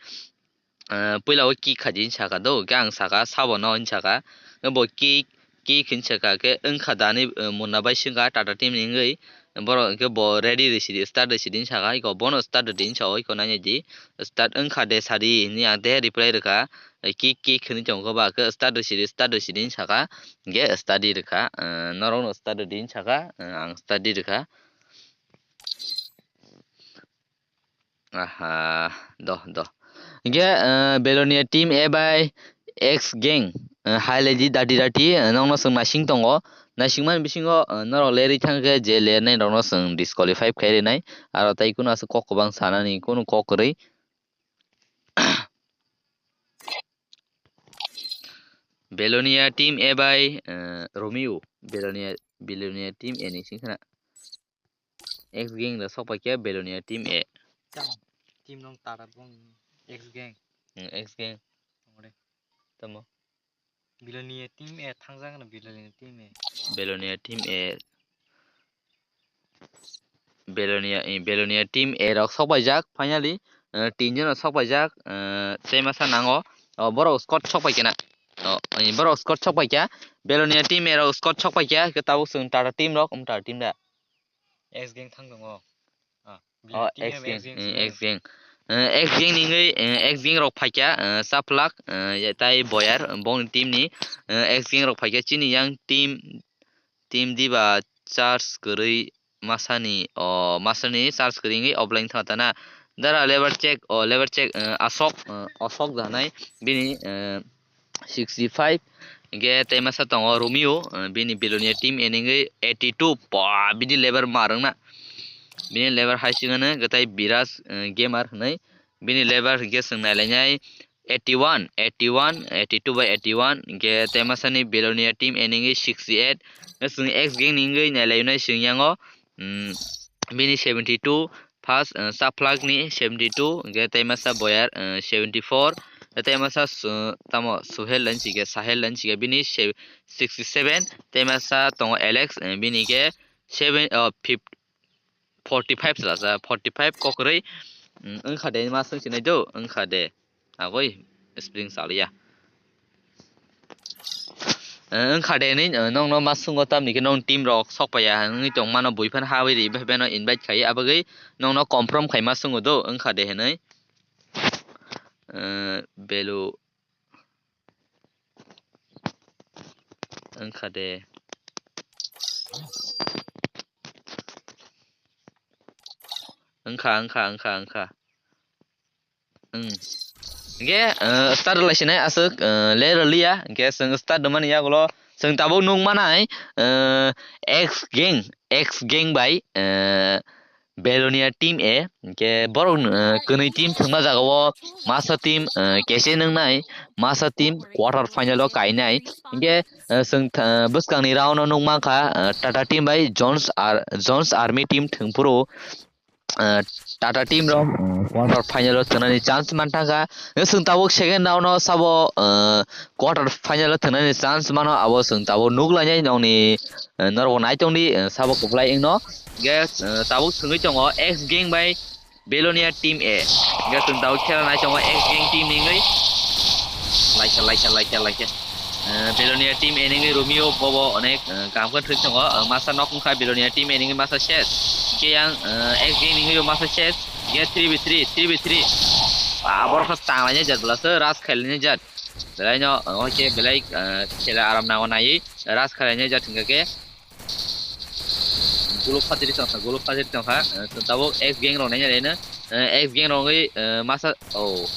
Ah, puila o kick khaidi saka do, hwnkhe ang saka, sabo no hinwi saka. Bo kick, kick hinwi saka, khe wngkha dani, eh, munna bai swngkha Tata team ni wngwi. Borok hwnkhe bo ready rwsidi, start rwsidi hinwi saka, iko bono start rwdi hinwi sao, iko nainai di. Start wngkha de sadi hinwi ang tei reply rwkha. Eh, kick, kick hinwi tongkha ba, khe start rwsidi, start rwsidi hinwi saka. Hwnkhe start di rwkha. Eh, norok no start rwdi hinwi saka, eh, ang start di rwkha. Aha, do, do. Hingke, eh, Belonia team A bai X gang, eh, hai lai di dati dati, eh, nokno chwng naising tongo. Naising mani bisingo, eh, norok lerwi thang khe je lernai rokno chwng disqualify khai rinai. Aro tai kunu aswk kok kwbang sanani kunu kok kwrwi. Belonia team A bai, eh, Romeo. Belonia, Belonia team A ni sing khna. X gang da sok pai khe Belonia team A. Tamo, team nong tara bong X gang. Hmm, X gang. Tamo de. Tamo. Belonia team A thangjak na Belonia team A. Belonia team A. Belonia, eh, Belonia team A rok sok paijak finally. Eh, tin jon rok sok paijak, eh, tei masa nango. Oh, borok squad sok pai kena. Oh, eh, borok squad sok pai kya. Belonia team A rok squad sok pai kya. Ke tabuk chwng Tata team rok, um, Tata team da. X gang thang tongo. Ah, oh, X gang, X gang, eh, X gang. Eh, X gang ni wngwi, eh, X gang rok phaikya, eh, Chaplak, eh, ya tai Boyar, bongni team ni, eh, X gang rok phaikya chini yang team, team diba charge kwrwi masani, o masani charge kwrwi wngwi offline thangtana. Dara level check, o level check, eh, Asok, eh, Asok da hinai bini, eh, sixty five. Hingke tei masa tongo Romeo, eh, bini Belonia team A ni wngwi eighty two, pa, bini level ma rwngna. Bini level hai singano gtai Biras, eh, Gamer hinwi. Bini level hingke chwng nailainai eighty one, eighty one, eighty two by eighty one. Hingke tei masani Belonia team A ni wngwi sixty eight. Chwng X gang ni wngwi nailainai chwng yango, mm, bini seventy two. First, eh, Chaplak ni seventy two, hingke tei masa Boyar, eh, seventy four, Tei masa su-, tamo Suhel lain chike, Sahel lain chike, bini se-, sixty seven, tei masa tongo Alex, eh, bini ke seven, oh, fifty, forty five sala sa, forty five kokrwi, mm, wngkha de ma swng sinai do, wngkha de. Aboi spring saliya. Eh, wngkha de ni, eh, nongno ma swngwi tamni ke nong team rok sok paiya wngwi tong mano bui phan hawi ri beno invite khai abagwi nongno confirm khai ma swngwi do wngkha de hinwi. Eh, belu wngkha de. Wngkha, wngkha, wngkha, wngkha. Hmm. Hingke, eh, start lai sinai aswk, eh, le rwliya. Hingke chwng start rwmani yagulo chwng tabuk nukmanai, eh, X gang, X gang bai, eh, Belonia team A. Hingke borok, eh, kwnwi team thwngma jagao masa team, eh, kese nwngnai, masa team quarter final o kainai. Hingke, eh, chwng tha-, bwskangni round o nukmankha, eh, Tata team bai Jones Ar-, Jones Army team thwngphuru. Eh, Tata team rok, eh, quarter final o thwngnani chance manthangkha. Chwng tabuk second round o sabo, eh, quarter final o thwngnani chance mano, abo chwng tabuk nuklainai nokni, eh, norok naitongdi, eh, sabo kwplai wngno. Hingke, eh, tabuk thwngwi tongo X gang bai Belonia team A. Hingke chwng tabuk khela naitongo X gang team ni wngwi. Laisa, laisa, laisa, laisa. Eh, Belonia team A nini Romeo bobo onek, eh, kaham khe thwi tongo. Eh, masa nok wngkha Belonia team A nini masa ses. Hingke yang, eh, X gang nini masa ses. Hingke three v three, three v three. Ah, borok khe tanglaini jat bwla se ras khailini jat. Belai no, eh, hoi khe belai, eh, khela aram nango naiwi ras khailini jat hingke khe. Guluk phatiri tongkha, guluk phatiri tongkha. Eh, chwng tabuk X gang rok naina reno. Eh, X gang rok wngwi, eh, masa, oh.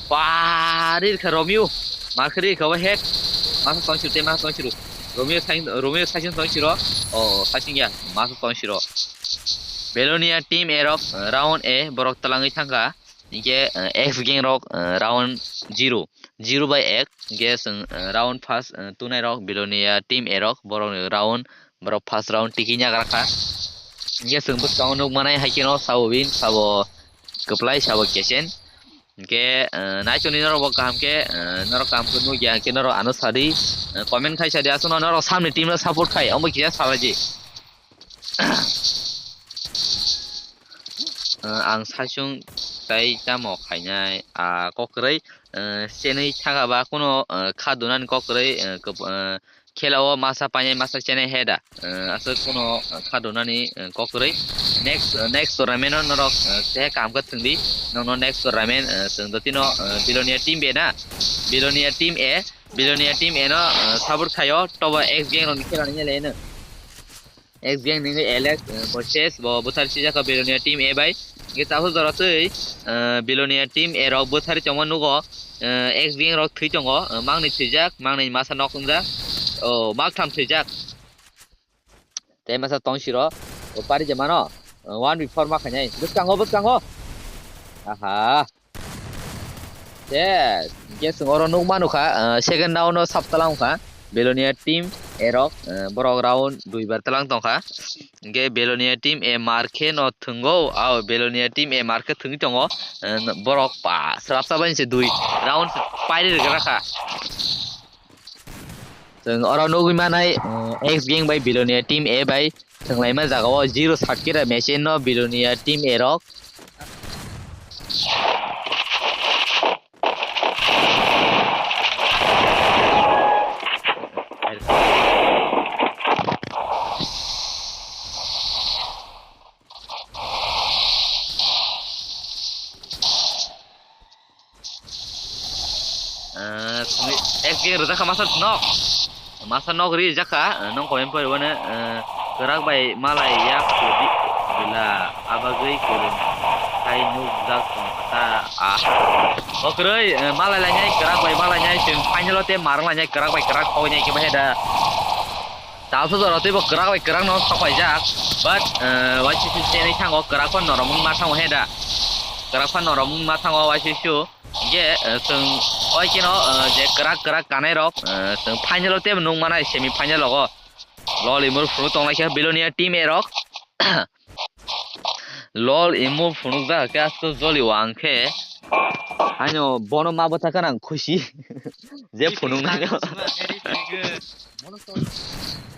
Pari rikha Romeo. Ma khe rikha o head. Masa tongsiru tei masa tongsiru. Romeo sai, Romeo saising tongsiro. Oh, saising ya. Masa tongsiro. Belonia team A rok, eh, round A borok talangwi thangkha. Hingke, eh, X gang rok, eh, round zero, zero by X, hingke chwng, eh, round first, eh, tunai rok Belonia team A rok, borok ni round, borok first round tiki nya gra kha. Hingke chwng bwskango nuk manai hai kheno sabo win, sabo kwplai, sabo kesen. Hingke, eh, naitoni norok bo kaham khe, eh, norok kaham khe nukya hingke norok ano sadi, eh, comment khai sadi, aswkno norok samni team no support khai, omo kisa salaidi. Eh, ang saichung tai tamo khainai, ah, kokroi, eh, chenwi thangkha ba kuno, eh, kha dunani kokroi, eh, kep-, eh, khela o masa painai masa chenai he da, eh, aswk kuno, eh, kha dunani, eh, kokroi. Next, eh, next tournament o norok, eh, keha kaham khe thwngdi, nokno next tournament, eh, chwng dotino, eh, Belonia team B na, Belonia team A, Belonia team A no, eh, support khaio, tobo X gang rokni khela ni le no. X gang nini Alex, eh, bo ses, bo bwthar sijak Belonia team A bai. Hingke tabuk jora twi, eh, Belonia team A rok bwthar tongma nugo, eh, X gang rok thwi tongo, eh, mangni thwijak, mangni masa nok wngjak, oh, maktham thwijak. Tei masa tongsiro, o pari je mano, eh, one v four ma khainai, bwskango, bwskango. Aha. Yes, hingke chwng oro nukma nukha, ah, second round o sap talang wngkha. Belonia team A rok, ah, borok round duibar talang tongkha. Hingke Belonia team A mar khe no thwngo, ao Belonia team A mar khe thwngwi tongo. Ah, borok pa, srapsa bai se dui round pairi rwgra kha. Chwng oro nugwi manai, eh, X gang bai Belonia team A bai thwnglaima jagao zero sat kira machine no Belonia team A rok. Ah, sini, X gang rwjak kha masa nok. Masa nok rijak kha, ah, nong comment pori wane, ah, kwrak bai malai yak kudi bila abagwi kwrwng khai nukjak tong kha ta, ah. O kwrwi, ah, malai lainai, kwrak bai malai nai, chwng final o tei marwng lainai, kwrak bai kwrak pogwi nai khe bahai da. Talsa jora tei bo kwrak bai kwrak no sok paijak, but, eh, waisisi chenwi thango, kwrak phano norok wngma thango he da, kwrak phano norok wngma thango waisisi, hingke, eh, chwng oi kheno, eh, je kwrak kwrak kanai rok, eh, chwng final o tei nung manai semi final rogo lol imur phuru tonglai khe Belonia team A rok. Lol, imo phunukjak khe aswk joli o ang khe. Ano bono ma bwtha kana ang khusi. Je phunuk nai no.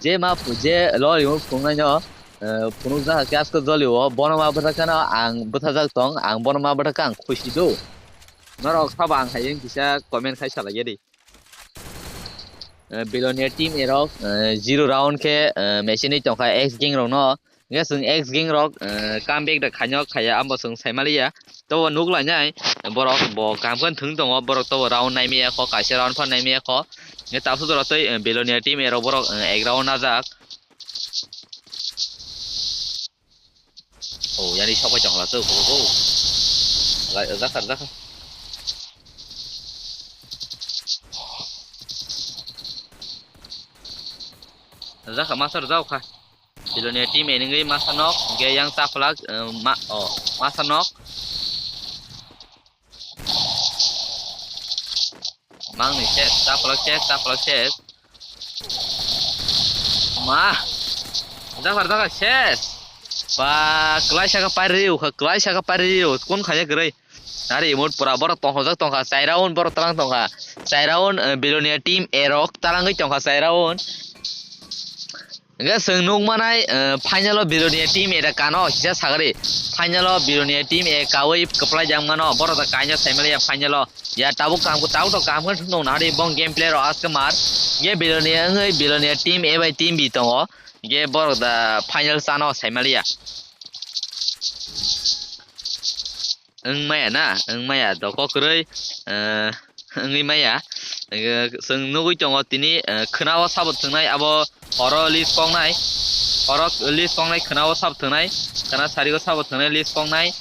Je ma phu-, je lori mo phunuk nai no. Eh, phunuk ja khe asko joli o. Bono ma bwtha kana ang bwtha jak tong. Ang bono ma bwtha ka ang khusi do. Norok sabo ang hai kisa comment khai salai ya di. Eh, Bilonia team erok, eh, zero round khe, eh, machine tongkha X gang rok no. Hingke chwng X gang rok, eh, comeback da khainok khaiya, amo chwng saimaliya. Tobo nuk lainai, borok bo kaham khe thwng tongo, borok tobo round naimaya kho, kaisa round phan naimaya kho. Hingke tabuk jora tei, eh, Bilonia team erok borok, eh, ek round najak. Oh, yani sok pai tongla, so, go, go, go. Lai, jakha, jakha. Jakha, master, jao kha. Bilonia team enemy masa nok, hingke yang taplak, eh, ma, oh, masa nok. Mangni ses, taplak ses, taplak ses. Ma. Dakar, dakar, ses. Ba, klai saka pari riu, klai saka pari riu. Kun khaya grai. Nari imut pura borok tong hojak tongkha, chai round borok talang tongkha. Chai round, eh, Bilonia team erok talangwi tongkha chai round. Hingke chwng nuk manai, eh, final o Bilonia team era kano kisa sagari. Final o Bilonia team e kawi kwplai jang mano, borok da kainyo saimaliya final o. Ya tabuk kaham, tabuk to kaham khe thwngno nari bong game player o aske mar. Ye Bilonia wngwi Bilonia team A bai team B tongo. Ye borok da final chano saimaliya. Wng maya na, wng maya doko kwrwi, eh, wngwi maya. Eh, chwng nugwi tongo tini, eh, khwnao sabo thwngnai abo horo list kongnai. Horo list kongnai khwnao sabo thwngnai. Khwna sarigo sabo thwngnai list kongnai.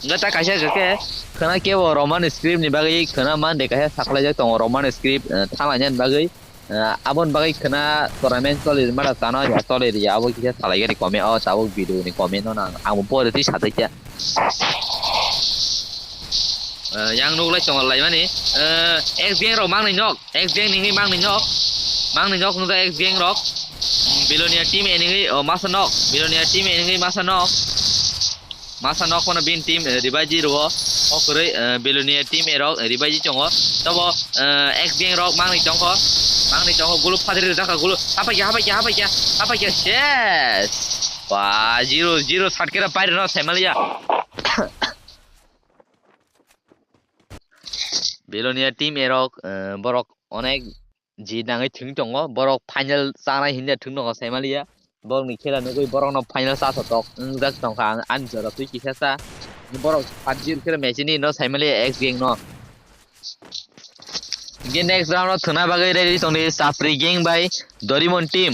Hingke ta kaisa hingke khwna kebo Roman script ni bagwi khwna man de kaisa saklaijak tongo Roman script, eh, thanglainani bagwi. Eh, aboni bagwi khwna tournament choli mara chano ya choli ri abo kisa salai gani kome o tabuk video ni comment no nang ang bo pore twi satai khe. Eh, yang nuk lai chongo lai mani, eh, X gang rok mang ni nok, X gang ni wngwi mang ni nok, mang ni nok wngkha X gang rok. Bilonia team enemy, oh, masa nok, Bilonia team enemy masa nok. Masa nok phano bini team, eh, Ribaji rwo. O kwrwi, eh, Bilonia team erok, eh, Ribaji tongo. Tobo, eh, X gang rok mangni tongkho. Mangni tongkho, gulu phatri rijak kha, gulu. Hapai khe, hapai khe, hapai khe, hapai khe, ses. Ba, zero, zero, sat kera pairino saimaliya. Bilonia team erok, eh, borok onek ji nangwi thwng tongo, borok final chanai hinwi thwng tongo saimaliya. Borokni khela nugwi borokno final chasatok wngjak tongkha ang ani jora twi kisa sa. Borok PUBG khela match ni no saimaliya X gang no. Hingke next round o thwngna bagwi ready tongdi Chapri gang bai Dorimon team.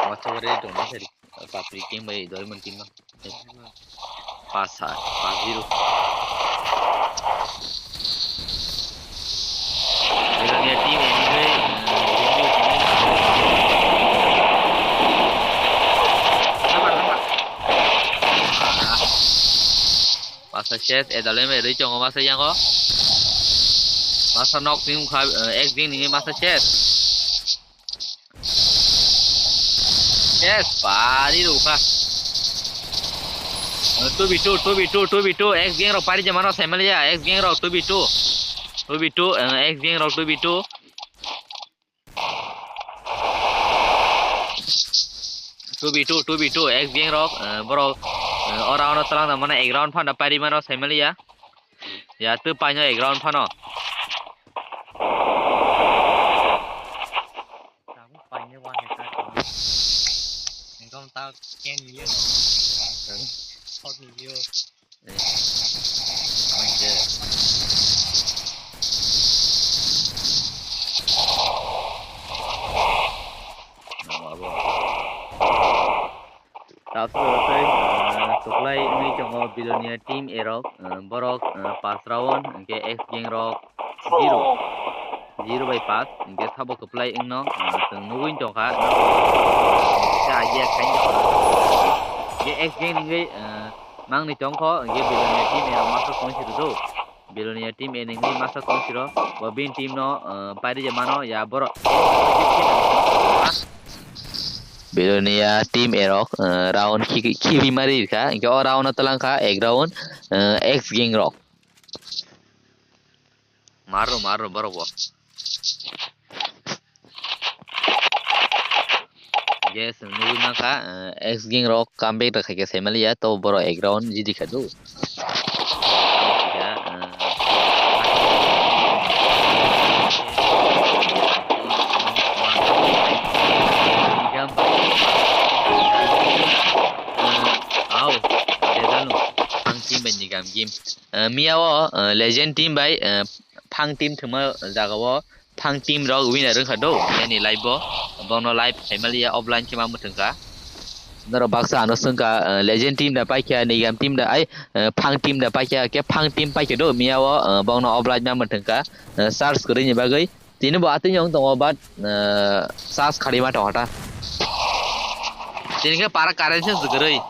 Wacha ready tongma sari. Chapri team bai Dorimon team no. Pas ha, pas zero. Bilonia team enemy, eh, review team. Sabar, sabar. Ah. Masa ses, edalem, edoi chongo masa yango. Masa nok team kha, eh, X gang ni masa ses. Yes, pari rukha. Two v two, two v two, two v two, X gang rok pari jamano saimaliya, X gang rok two v two. Two v two, eh, X gang rok two v two. Two v two, two v two, X gang rok, eh, borok, eh, o round o talang da mano, ek round phano pari mano saimaliya. Ya, tu paino ek round phano. Tabuk paine one hectare tong. Engkau tak ten million. Four million. Eh, oke. Nama apa? Tabuk tei, ah, kwplai wngwi tongo Bilonia team erok, ah, borok, ah, pas round, hwnkhe X gang rok zero, zero bai pas, hwnkhe sabo kwplai wngno, ah, chwng nugwi tongkha, kisa idea khaina tongkha. Hwnkhe X gang wngwi, ah, mangni tongkho, hwnkhe Bilonia team erok masa tongsi rwdo. Bilonia team A nungwi masa tong siro, bo bini team no, eh, pairi je mano, ya borok. Belonia team A rok, eh, round khi-, khibi mari rikha. Hingke o round o twlang kha ek round, eh, X gang rok. Maro, maro, borok bo. Yes, nugwi mankha, eh, X gang rok comeback da khaikhe saimaliya, to borok ek round jidi kha do. Au, dejalo, ang team bai ni gam game. Eh, miya o, eh, legend team bai, eh, phang team thwngma jaga o phang team rok winner wngkha do, yani live o, bono live khaimaliya offline khe ma mwthangkha. Norok baksa ano swngkha, eh, legend team da paikha, nigam team da, ai, eh, phang team da paikha, khe phang team paikha do, miya o, eh, bono offline ma mwthangkha, eh, search kwrwini bagwi. Tini bo atwi wng tongo, but, eh, search kharima tongkha ta. Tini khe para current se kwrwi.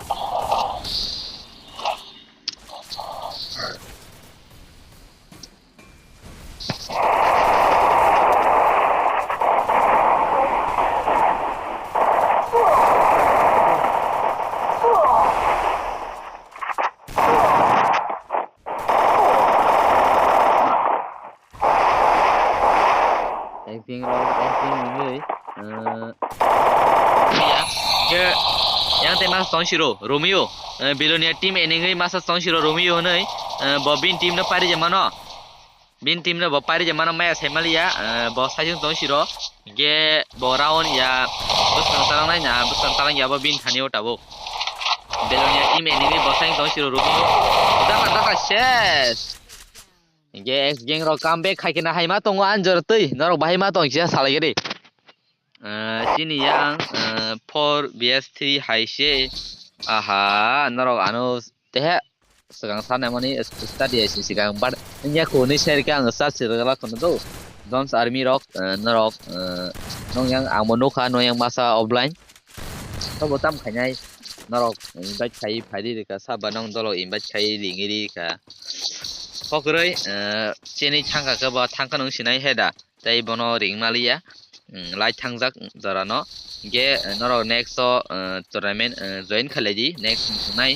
Acting rok, acting wngwi, eh, ya, ke, yang tei masa tong siro, Romeo, eh, Belonia team eningwi masa tong siro, Romeo hwnwi, eh, bo bini team no pari je mano. Bini team no bo pari je mano maya sai maliya, eh, bo sai tong siro, ge bo round ya, bwskang talang nai na, bwskang talang ya bo bini thani o tabuk. Belonia team eningwi bo sai tong siro, Romeo. Daka, daka, ses. Hingke X gang rok comeback khai khe na hai ma tongo anjor twi, norok bahai ma tong kisa salai gede. Eh, chini yang, eh, four V S three hai se. Aha, norok ano tehe swkang sana mani study hai se swkang, but wngya kho hwnwi sai rikha ang sa se rwgala khwna do. Jones Army rok, eh, norok, eh, nong yang ang bo nukha, nong yang masa offline. Tobo tam khainai norok invite khai phai di rika, saba nong dolo invite khai ringi rika. Kokroi, eh, chini thangka khe bo thangka nung sinai he da, tei bono ring maliya, mm, lai thangjak jora no. Ge, eh, norok next o, eh, tournament, eh, join khalai di, next nai.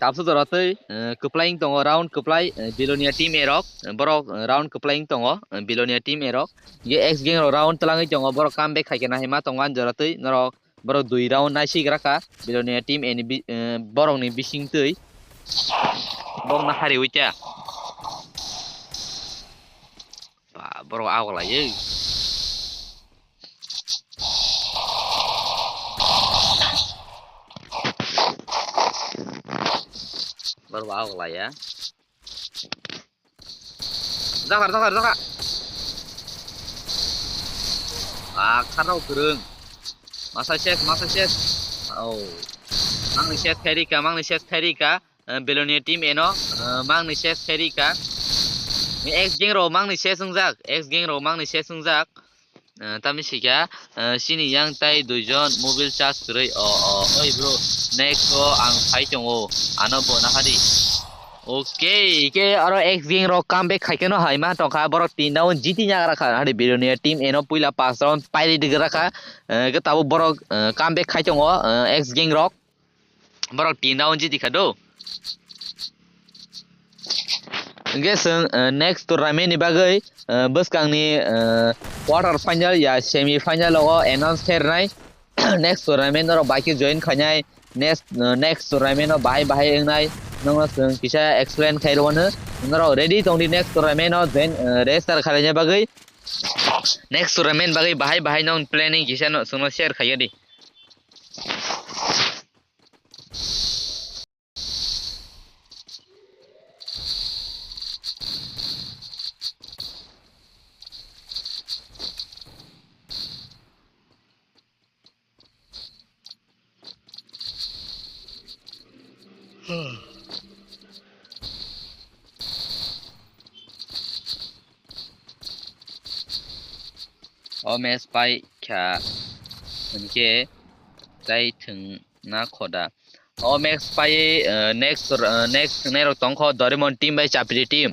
Tabsa jora tei, eh, kwplai wng tongo, round kwplai, eh, Belonia team A rok, eh, borok, eh, round kwplai wng tongo, eh, Belonia team A rok. Ge X gang rok round twlangwi tongo, borok comeback khai khe nahima tongo ani jora tei norok, borok dui round naisi gra kha, Belonia team A ni bi-, eh, borok ni bising twi. Bok na hari wi cha. Ba, borok ago lai. Baru bau lah ya. Zakar, zakar, zakar. Ah, kharau kurung. Masa ses, masa ses. Oh. Mangni ses khairi ka, mangni ses khairi ka. Eh, Belonia team eno, eh, mangni ses khairi ka. Ni X gang ro mangni ses ungjak, X gang ro mangni ses ungjak. Eh, tamni sikha, eh, chini yang tai duijon mobile charge kwrwi. O, o, oi bro, next o ang phai tongo, ano bo nahadi. Okay, ke aro X gang rok comeback khai keno hai ma tongkha, borok tin round jiti nya gra kha, hari Belonia team eno puila pas round pairi digra kha, eh, ke tabuk borok, eh, comeback khai tongo, eh, X gang rok. Borok tin round jiti kha do. Hingke chwng, eh, next tournament ni bagwi, eh, bwskangni, eh, quarter final ya semi final o announce khairwnai. Next tournament norok bai khe join khainai. Next, eh, next tournament o bahai bahai wngnai. Nokno chwng kisa explain khairwano. Norok ready tongdi next tournament o join, eh, register khaina bagwi. Next tournament bagwi bahai bahai nokni planning kisa no chwngno share khaiya di. O match pai kha hwnkhe tai thwng na khoda. O match pai, eh, next, eh, next thwngnairok tongkho Doraemon team bai Chapri team.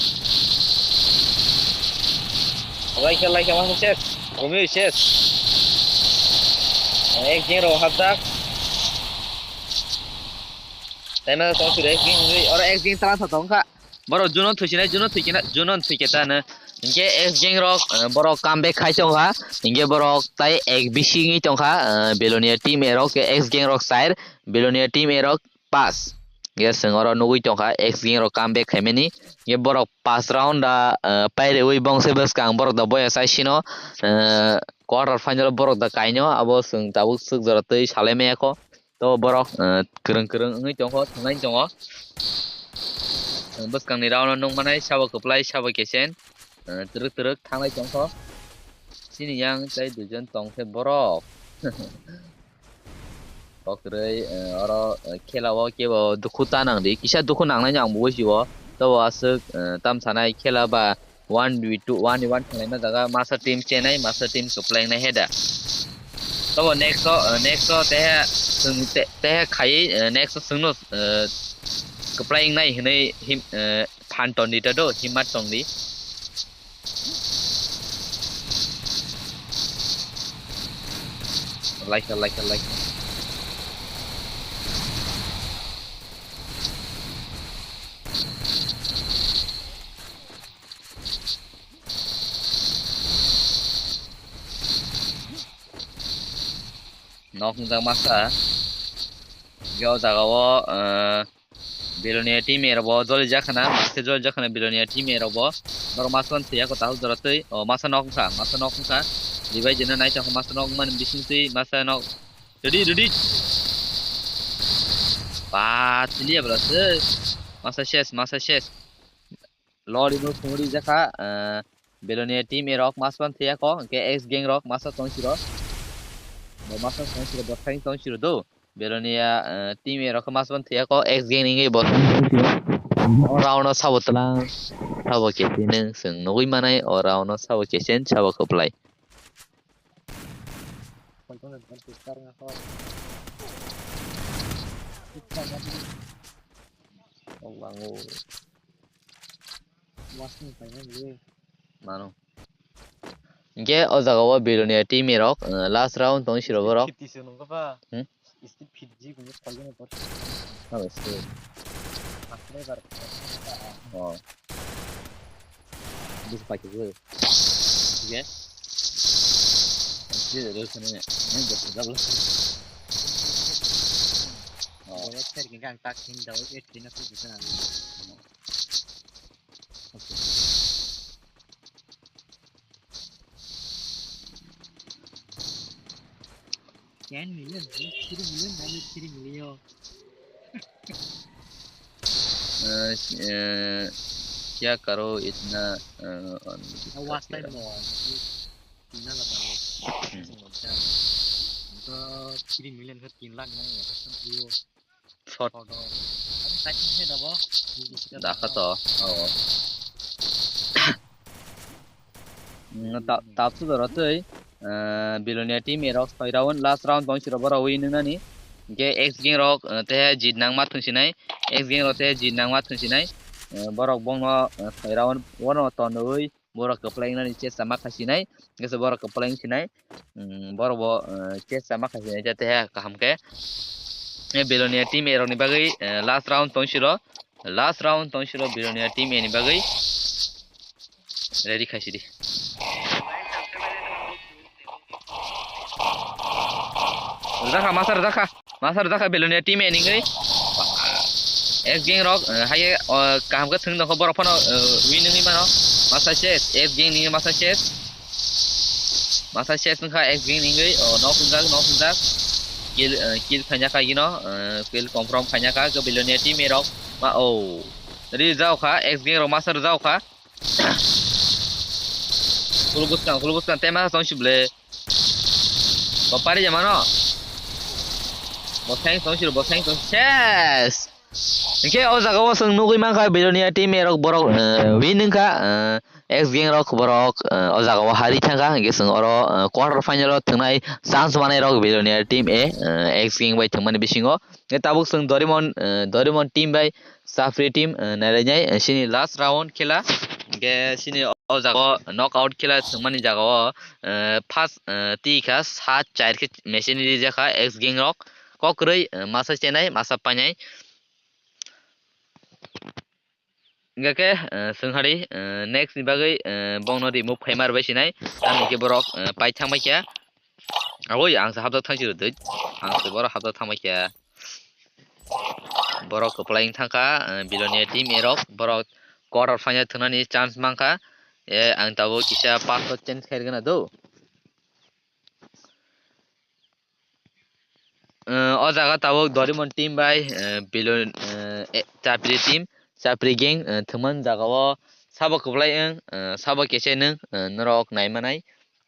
Lai khe, lai khe, masa ses. Romeo ses. Ek jeng rok hapjak. Taima tong suri ek jeng, oro ek jeng tala sa tong kha. Borok juno thuisinai, juno thuikena, juno thuiketa no. Hinkhe X gang rok, eh, borok comeback khai tongkha. Hinkhe borok tai ek bisi wngwi tongkha, eh, Belonia team A rok, X gang rok chair, Belonia team A rok pas. Hinkhe chwng oro nugwi tongkha X gang rok comeback khaimani. Hinkhe borok pas round da, eh, pairewi bongse bwskang borok da boya chaisino, eh, quarter final borok da kaino, abo chwng tabuk swk jora twi salai maya kho. To borok, eh, kwrwng kwrwng wngwi tongkho, thangnaini tongo. Eh, bwskangni round-o nukmanai sabo kwplai, sabo kesen, eh, twrwk twrwk thanglai tongkho. Chini yang tei duijon tongkhe borok. Kokrwi, eh, oro, eh, khela-o kebo dukhu ta nangdi, kisa dukhu nangnaino ang bo buji-o. Tobo aswk, eh, tamsanai khela ba one v two, one v one thanglaima jaga masa team chenai, masa team kwplai wngnai he da. Tobo next o, next o teha chwng te-, teha khaiwi, eh, next o chwngno, eh, kwplai wngnai hinwi him, eh, phan tongdi ta do, himmat tongdi. Like, like, like. Nok wngjak masa. Yo jaga o, eh, Belonia team A rok bo joli jak khana, maske joli jak khana Belonia team A rok bo. Borok masa wan thwiya ko tahuk jora twi. O masa nok wngkha, masa nok wngkha. Revive jena nai tongkha masa nok wngmani bising twi masa nok. Ready, ready. Ba, chiliya bwla se. Masa ses, masa ses. Lori no sungri jakha, eh, Belonia team A rok mas pan thaya ko, hwnkhe X gang rok masa tong siro. Bo masa tong siro, bo thang tong siro do. Belonia, eh, team A rok mas pan thaya ko, X gang ni bo. O round o sabo tlang, sabo kesen, chwng nugwi manai, o round o sabo kesen, sabo kwplai. Oh, bango. Mano. Hinkhe o jaga o Belonia team A rok, eh, last round tong siro borok. Fifty se nungkha ba. Hmm? Speed fifty gumbo koi gana bor. Oh, speed. Asle bar. Oh. Bis pakai gue. Oke. Oke, terus ini, ini double, double. Oh. Gue share ke gang tak sing double eight kena tuh bisa. Oke. Ten million, three million, three million. Eh, eh, kya karo itna, eh, on. Last time mo, tina la bang. Hmm. Three million ka tin lakh na ya, custom trio. Short. Dakha to. Oh. Mm, ta-, tapsu doro twi, eh, Belonia team A rok soi round, last round tong siro borok win wngnani. Hinkhe X gang rok, eh, teha jit nangma thwngsinai. X gang rok teha jit nangma thwngsinai. Eh, borok bongno, eh, soi round, borok tonwi, borok kwplai wngnani chesta ma khasinai. Hinkhe borok kwplai wngsinai. Mm, borok bo, eh, chesta ma khasinai, jate he kaham khe. Eh, Belonia team A rokni bagwi, eh, last round tong siro. Last round tong siro Belonia team A ni bagwi. Ready khai sidi. Rwjakha, masa rwjakha. Masa rwjakha Belonia team A ningwi. X gang rok, eh, haye, oh, kaham khe thwng nokho borok phano, eh, win wngwi mano. Masa ses, X gang ningwi masa ses. Masa ses wngkha X gang ningwi, oh, nok wngjak, nok wngjak. Kill, eh, kill khainakha gino, eh, kill confirm khainakha, khe Belonia team A rok. Ma, oh. Rwjakha, X gang rok masa rwjakha. Khuluk bwskang, khuluk bwskang, tema song si ble. Bo pari jama no. Bo thanks song si, bo thanks song si. Yes. Hingke o jaga o chwng nugwi mankha Belonia team A rok borok, eh, win wngkha, eh, X gang rok borok, eh, o jaga o hari thangkha, hingke chwng oro, eh, quarter final o thwngnai chance manai rok Belonia team A, eh, X gang bai thwngmani bisingo. Hingke tabuk chwng Dorimon, eh, Dorimon team bai Sapri team, eh, nailainai, eh, sini last round khela. Hingke sini o jaga o knockout khela thwngmani jaga o, eh, first, eh, twi kha sat char khe machine rijakha X gang rok. Kokrwi, eh, masa chenai, masa painai. Hingke khe, eh, swnghari, eh, next ni bagwi, eh, bongno remove khaima rwbai sinai. Tamni khe borok, eh, pai thangbai kha. Aboi, ang se hapjak thang si rw dui. Ang se borok hapjak thangbai kha. Borok kwplai wng thangkha, eh, Belonia team A rok. Borok quarter final thwngnani chance mankha. Eh, ang tabuk kisa password change khairwgwna do. Eh, o jaga tabuk Dorimon team bai, eh, Belon, eh, eh, Chapri team, Chapri gang, eh, thwngmani jaga o sabo kwplai wng, eh, sabo kechai nwng, eh, norok naimanai.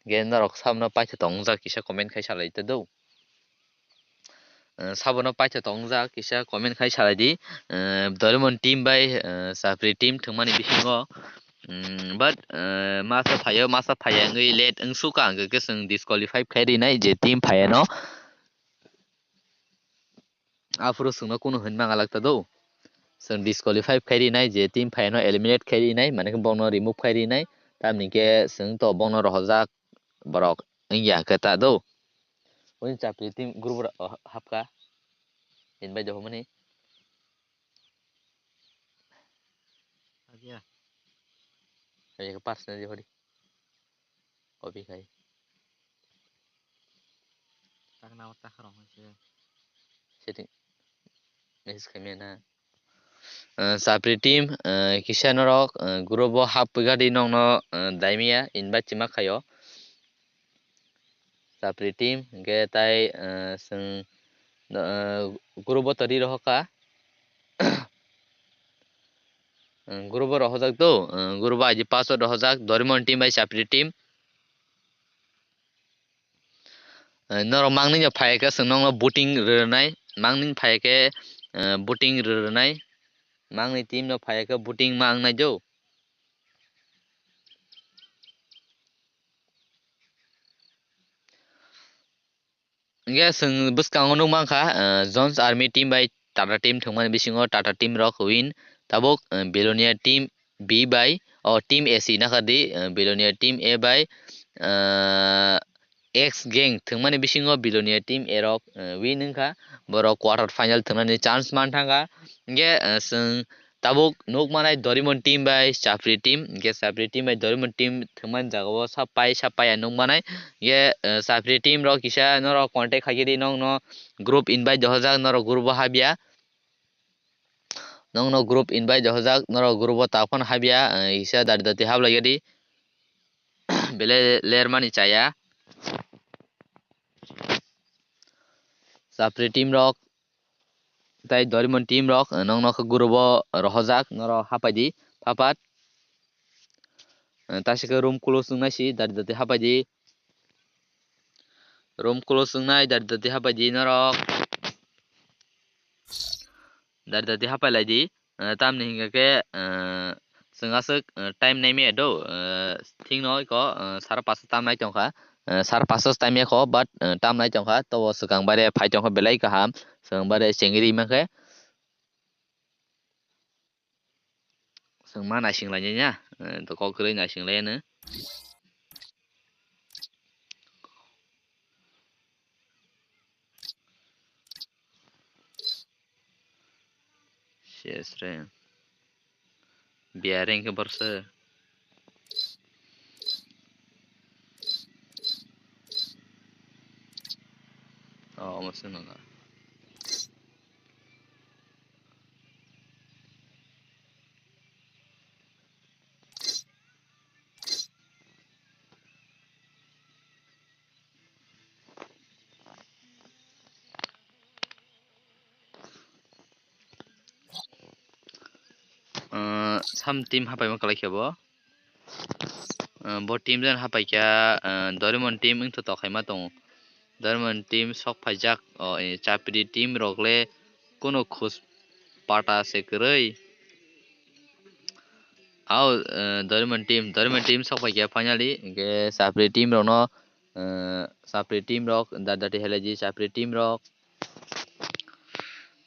Ge norok sabono paitha tong wngjak kisa comment khai salai ta do. Eh, sabono paitha tong wngjak kisa comment khai salai di. Eh, Dorimon team bai, eh, Chapri team thwngmani bisingo. Mm, but, eh, masa phaio, masa phaiya wngwi late wngsukha, hwnkhe khe chwng disqualify khai rinai je team phaiyano. Aphuru chwngno kunu hwnwi manga lakta do. Chwng disqualify khai rinai je team phaiyano eliminate khai rinai, mane khe bongno remove khai rinai, tamni khe chwng to bongno rohorjak borok wngya khe ta do. Oni Chapri team group rok hapkha. Invite do hwnmani. Agia. Kaya ke personal je hori. Copy khai. Tak na tak rong se. Setting. Message khai mena. Eh, Chapri team, eh, kisa norok, eh, group o hap gadi nongno, eh, daimia invite chima khayo. Chapri team, hingke tai, eh, chwng, eh, group o tori rohorkha. Eh, group o rohorjak do, eh, group o I D password rohorjak, Dorimon team bai Chapri team. Eh, norok mangni no phai khe chwng nokno booting rwnai, mangni phai khe, eh, booting rwnai, mangni team no phai khe booting ma wngnai do. Hingke chwng bwskango nukmankha, eh, Jones Army team bai Tata team thwngmani bisingo Tata team rok win. Tabuk, eh, Belonia team B bai, o team A C nakhardi, eh, Belonia team A bai, eh, X gang thwngmani bisingo Belonia team A rok, eh, win wngkha. Borok quarter final thwngnani chance man thangkha. Hingke, eh, chwng tabuk nukmanai Dorimon team bai Chapri team, hingke Chapri team bai Dorimon team thwngmani jagao sapai sapai ang nukmanai. Hingke, eh, Chapri team rok kisa norok contact khaikhe di, nokno group invite dohorjak, norok group o habya. Nokno group invite dohorjak, norok group o ta phano habya, eh, kisa dari dati hablaiya di. Belai lermani chaya. Chapri team rok tei Dorimon team rok, eh, nokno khe group o rohorjak, norok hapai di, phapat. Eh, taisike room close wngnai si, dari dati hapai di. Room close wngnai, dari dati hapai di norok. Dari dati hapai lai di. Eh, tamni hingka khe, eh, chwng aswk, eh, time naimaya do, eh, thikno iko, eh, sara pasto tam nai tongkha, eh, sara pasto time yakho, but, eh, tam nai tongkha, tobo swkang bare phai tongkha belai kaham, swkang bare chengri mankhe. Chwng ma naising lainai ya, eh, to kok kwrwi naising laiya no. Sesre. Biareng khe borse. Oh, omo se nang. Ah, sam team hapai ma kalai khe bo. Ah, bo team jan hapai khe, ah, Doraemon team wngthotok hai ma tongo. Doraemon team sok phaijak, o, eh, chapri team rok le kunu khus pata se kwrwi. Ao, eh, Doraemon team, Doraemon team sok pai khe finally, hwnkhe chapri team rok no, eh, chapri team rok, da-, dati helai di chapri team rok.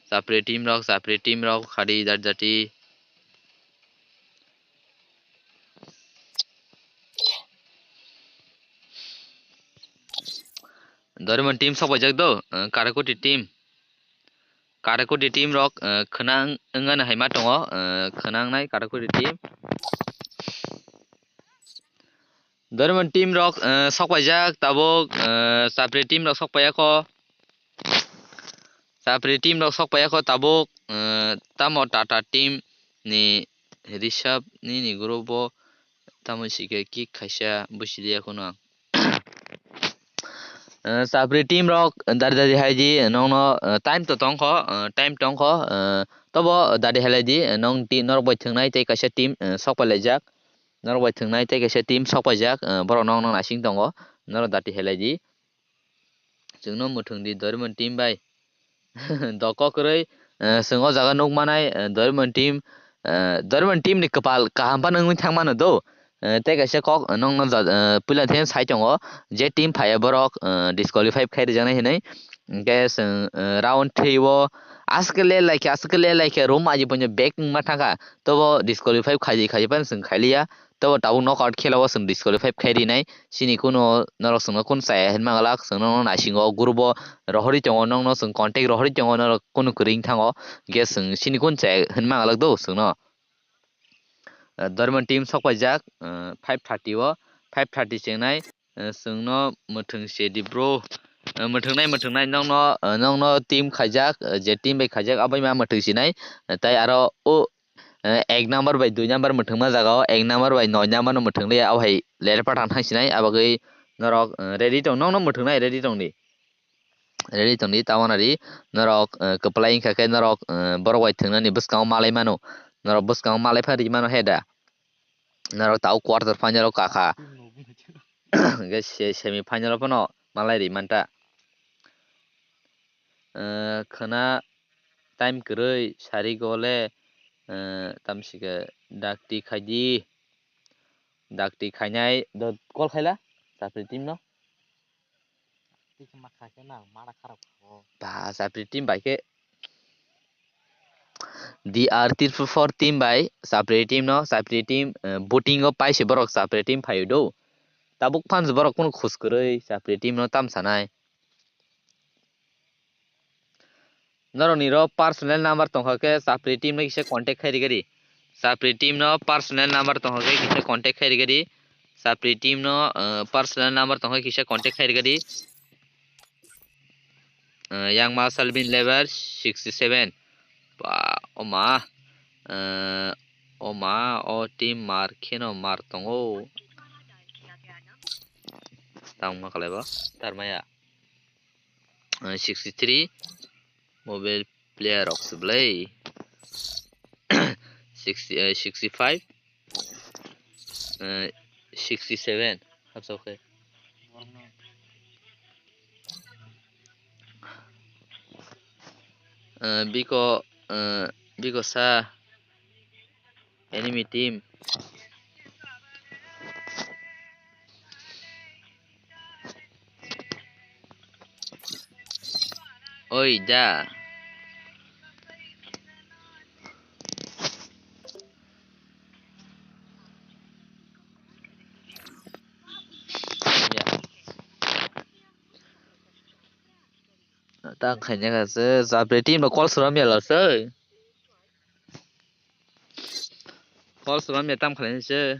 Chapri team rok, chapri team rok, khadi jat jati. Doraemon team sok paijak do, eh, Karakuri team. Karakuri team rok, eh, khwnang wngani hai ma tongo, eh, khwnang nai Karakuri team. Doraemon team rok, eh, sok paijak tabuk, eh, chapri team rok sok paiyakho. Chapri team rok sok paiyakho tabuk, eh, tamo Tata team ni Rishabh nini group o tamo sikhe kick khaisa busi liya kheno ang. Eh, chapri team rok dari dari hai di nongno, eh, time to tongkho, eh, time tongkho, eh, tobo dari helai di, eh, nong ti-, norok bai thwngnai tei kaisa team, eh, sok pailaijak. Norok bai thwngnai tei kaisa team sok paijak, eh, borok nong nong naising tongo, norok dati helai di. Chwngno mwthwng di Doraemon team bai. Doko kwrwi, eh, chwng o jaga nuk manai, eh, Doraemon team, eh, Doraemon team ni kwpal kaham phano wngwi thang mano do. Eh, tei kaisa kok, eh, nongno ja-, eh, puila theng sai tongo, je team phaiya borok, eh, disqualify khai rijaknai hinwi. Hwnkhe chwng, eh, round three o aswk le laikha, aswk le laikha, room aji poino back wngma thangkha, tobo disqualify khaidi, khaidi phano chwng khailiya. Tobo tabuk knockout khela o chwng disqualify khai rinai. Chini kunu norok chwngno kunu chaya hinma glak, chwngno naisingo group o rohorwi tongo, nokno chwng contact rohorwi tongo, norok kunu kwrwi wng thango, hwnkhe chwng chini kunu chaya hinma glak do chwngno. Ah, Doraemon team sok paijak, ah, five thirty o, five thirty chengnai, ah, chwngno mwthwng se di bro. Ah, mwthwngnai, mwthwngnai, nokno, ah, nokno team khaijak, ah, je team bai khaijak, abo ma mwthwng sinai, ah, tai aro o, eh, ek number bai dui number mwthwngma jaga o, ek number bai noi number no mwthwng liya, abo hai ler patang thang sinai, abo bagwi norok, eh, ready tong, nokno mwthwngnai ready tong di. Ready tong di, tamo nari norok, eh, kwplai wngkha khe norok, eh, borok bai thwngnani bwskango malai mano, norok bwskango malai phan ri mano he da. Norok tabuk quarter final o kakha. Hwnkhe se-, semi final o phano malai ri manta. Eh, khwna time kwrwi sari gole, eh, tamsike dakti khaidi. Dakti khainai do call khaila chapri team no. Tei khe ma kha khe nang mara kharap kha o. Ba, chapri team bai khe D R triple four team bai chapri team no, chapri team, eh, booting o paise borok chapri team phaio do. Tabuk fans borok kunu khus kwrwi chapri team no tam sanai. Norokni ro personal number tongkha khe chapri team no kisa contact khai rigadi. Chapri team no personal number tongkha khe kisa contact khai rigadi. Chapri team no, eh, personal number tongkha kisa contact khai rigadi. Eh, yang ma Salvin level sixty seven. Ba, oma. Eh, oma, o team mar kheno mar tongo. Tang ma kalai ba? Tar maya. Eh, sixty three. Mobile player rok se belai. Sixty, eh, sixty five, eh, sixty seven. Hapsa khe. Eh, biko, eh, biko sa enemy team. Oi da. Ya. Tang khaina kha se, chapri team no call swnam ya lo se. Call swnam ya tam khlaina se.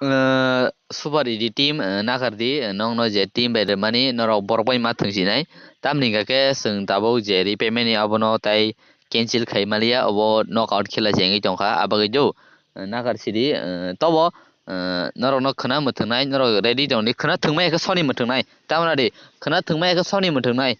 Eh, Super Edi team, eh, nakardi, eh, nokno je team bai rwmani norok borok bai ma thwngsinai. Tamni hwnkha khe chwng tabuk je repayment ni abono tai cancel khai maliya, obo knockout khela se wngwi tongkha. Abagwi do, eh, nakar sidi, eh, tobo, eh, norokno khwna mwthwngnai, norok ready tongdi, khwna thwngmaya khe soni mwthwngnai. Tamoni di, khwna thwngmaya khe soni mwthwngnai.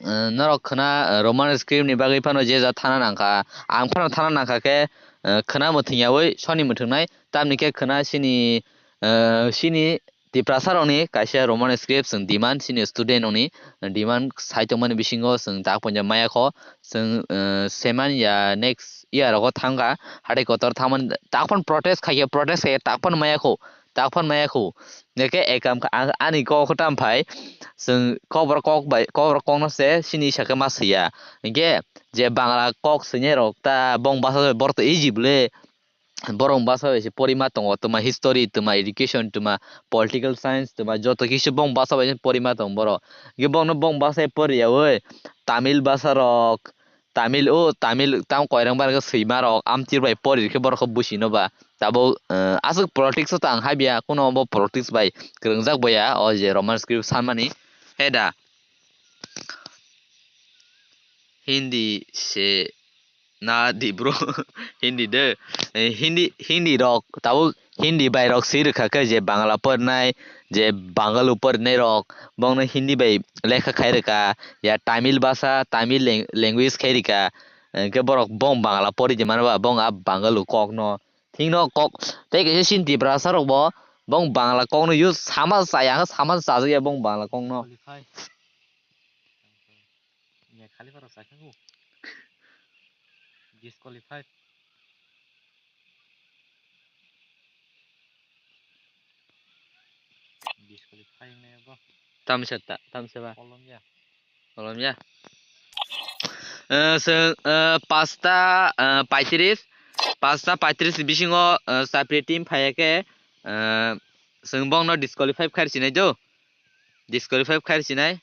Eh, norok khwna, eh, Roman script ni bagwi phano je ja thana nangkha, ang phano thana nangkha khe, eh, khwna mwthwngyawi soni mwthwngnai, tamni khe khwna sini, eh, sini Tiprasa rokni kaisa Roman script chwng demand, sini student rokni demand sai tongmani bisingo chwng tak poinja maya kho, chwng, eh, seman ya next year rogo thangkha, hatai kotor thangmani tak phano protest khaikhe, protest khaikhe tak phano maya kho, tak phano maya kho. Hingke ekam kha-, ang, ani kok tam phai, chwng kok borok kok bai, kok borok kokno se sini saka ma swiya. Hingke je Bangla kok swinai rok ta bong basa borok to easy bole. Borok basa bai se porima tongo, twma history, twma education, twma political science, twma joto kisu bong basa bai se porima tongo borok. Hingke bongno bong basa poriyawi Tamil basa rok, Tamil o, Tamil tamo koirang bar khe swima rok amchir bai pori khe borok khe busi no ba. Tabuk, eh, aswk politics o ta ang habya, kuno bo politics bai kwrwngjak boya o je Roman script sanmani. He da? Hindi se na di bro. Hindi de. Eh, Hindi, Hindi rok tabuk Hindi bai rok swi rwkha khe je Bangla pornai, je Bangalu pornai rok, bongno Hindi bai lekha khai rwkha, ya Tamil basa, Tamil lang-, language khai rwkha, hwnkhe borok bong Bangla pori di mano ba, bong a Bangalu kokno, thikno kok, tei kaisa Sinti brasa rok bo, bong Bangla kokno use sama chaya, sama chajakya bong Bangla kokno. Disqualify. Nya khali para sakha ko. Disqualify. Disqualify ne bo. Tamsa ta, tamsa ba. Kolom ya. Kolom ya. Eh, se, eh, pasta, eh, paitris. Pasta paitris bisingo, eh, sapri team phaya khe, eh, chwng bongno disqualify khair sinai do. Disqualify khair sinai.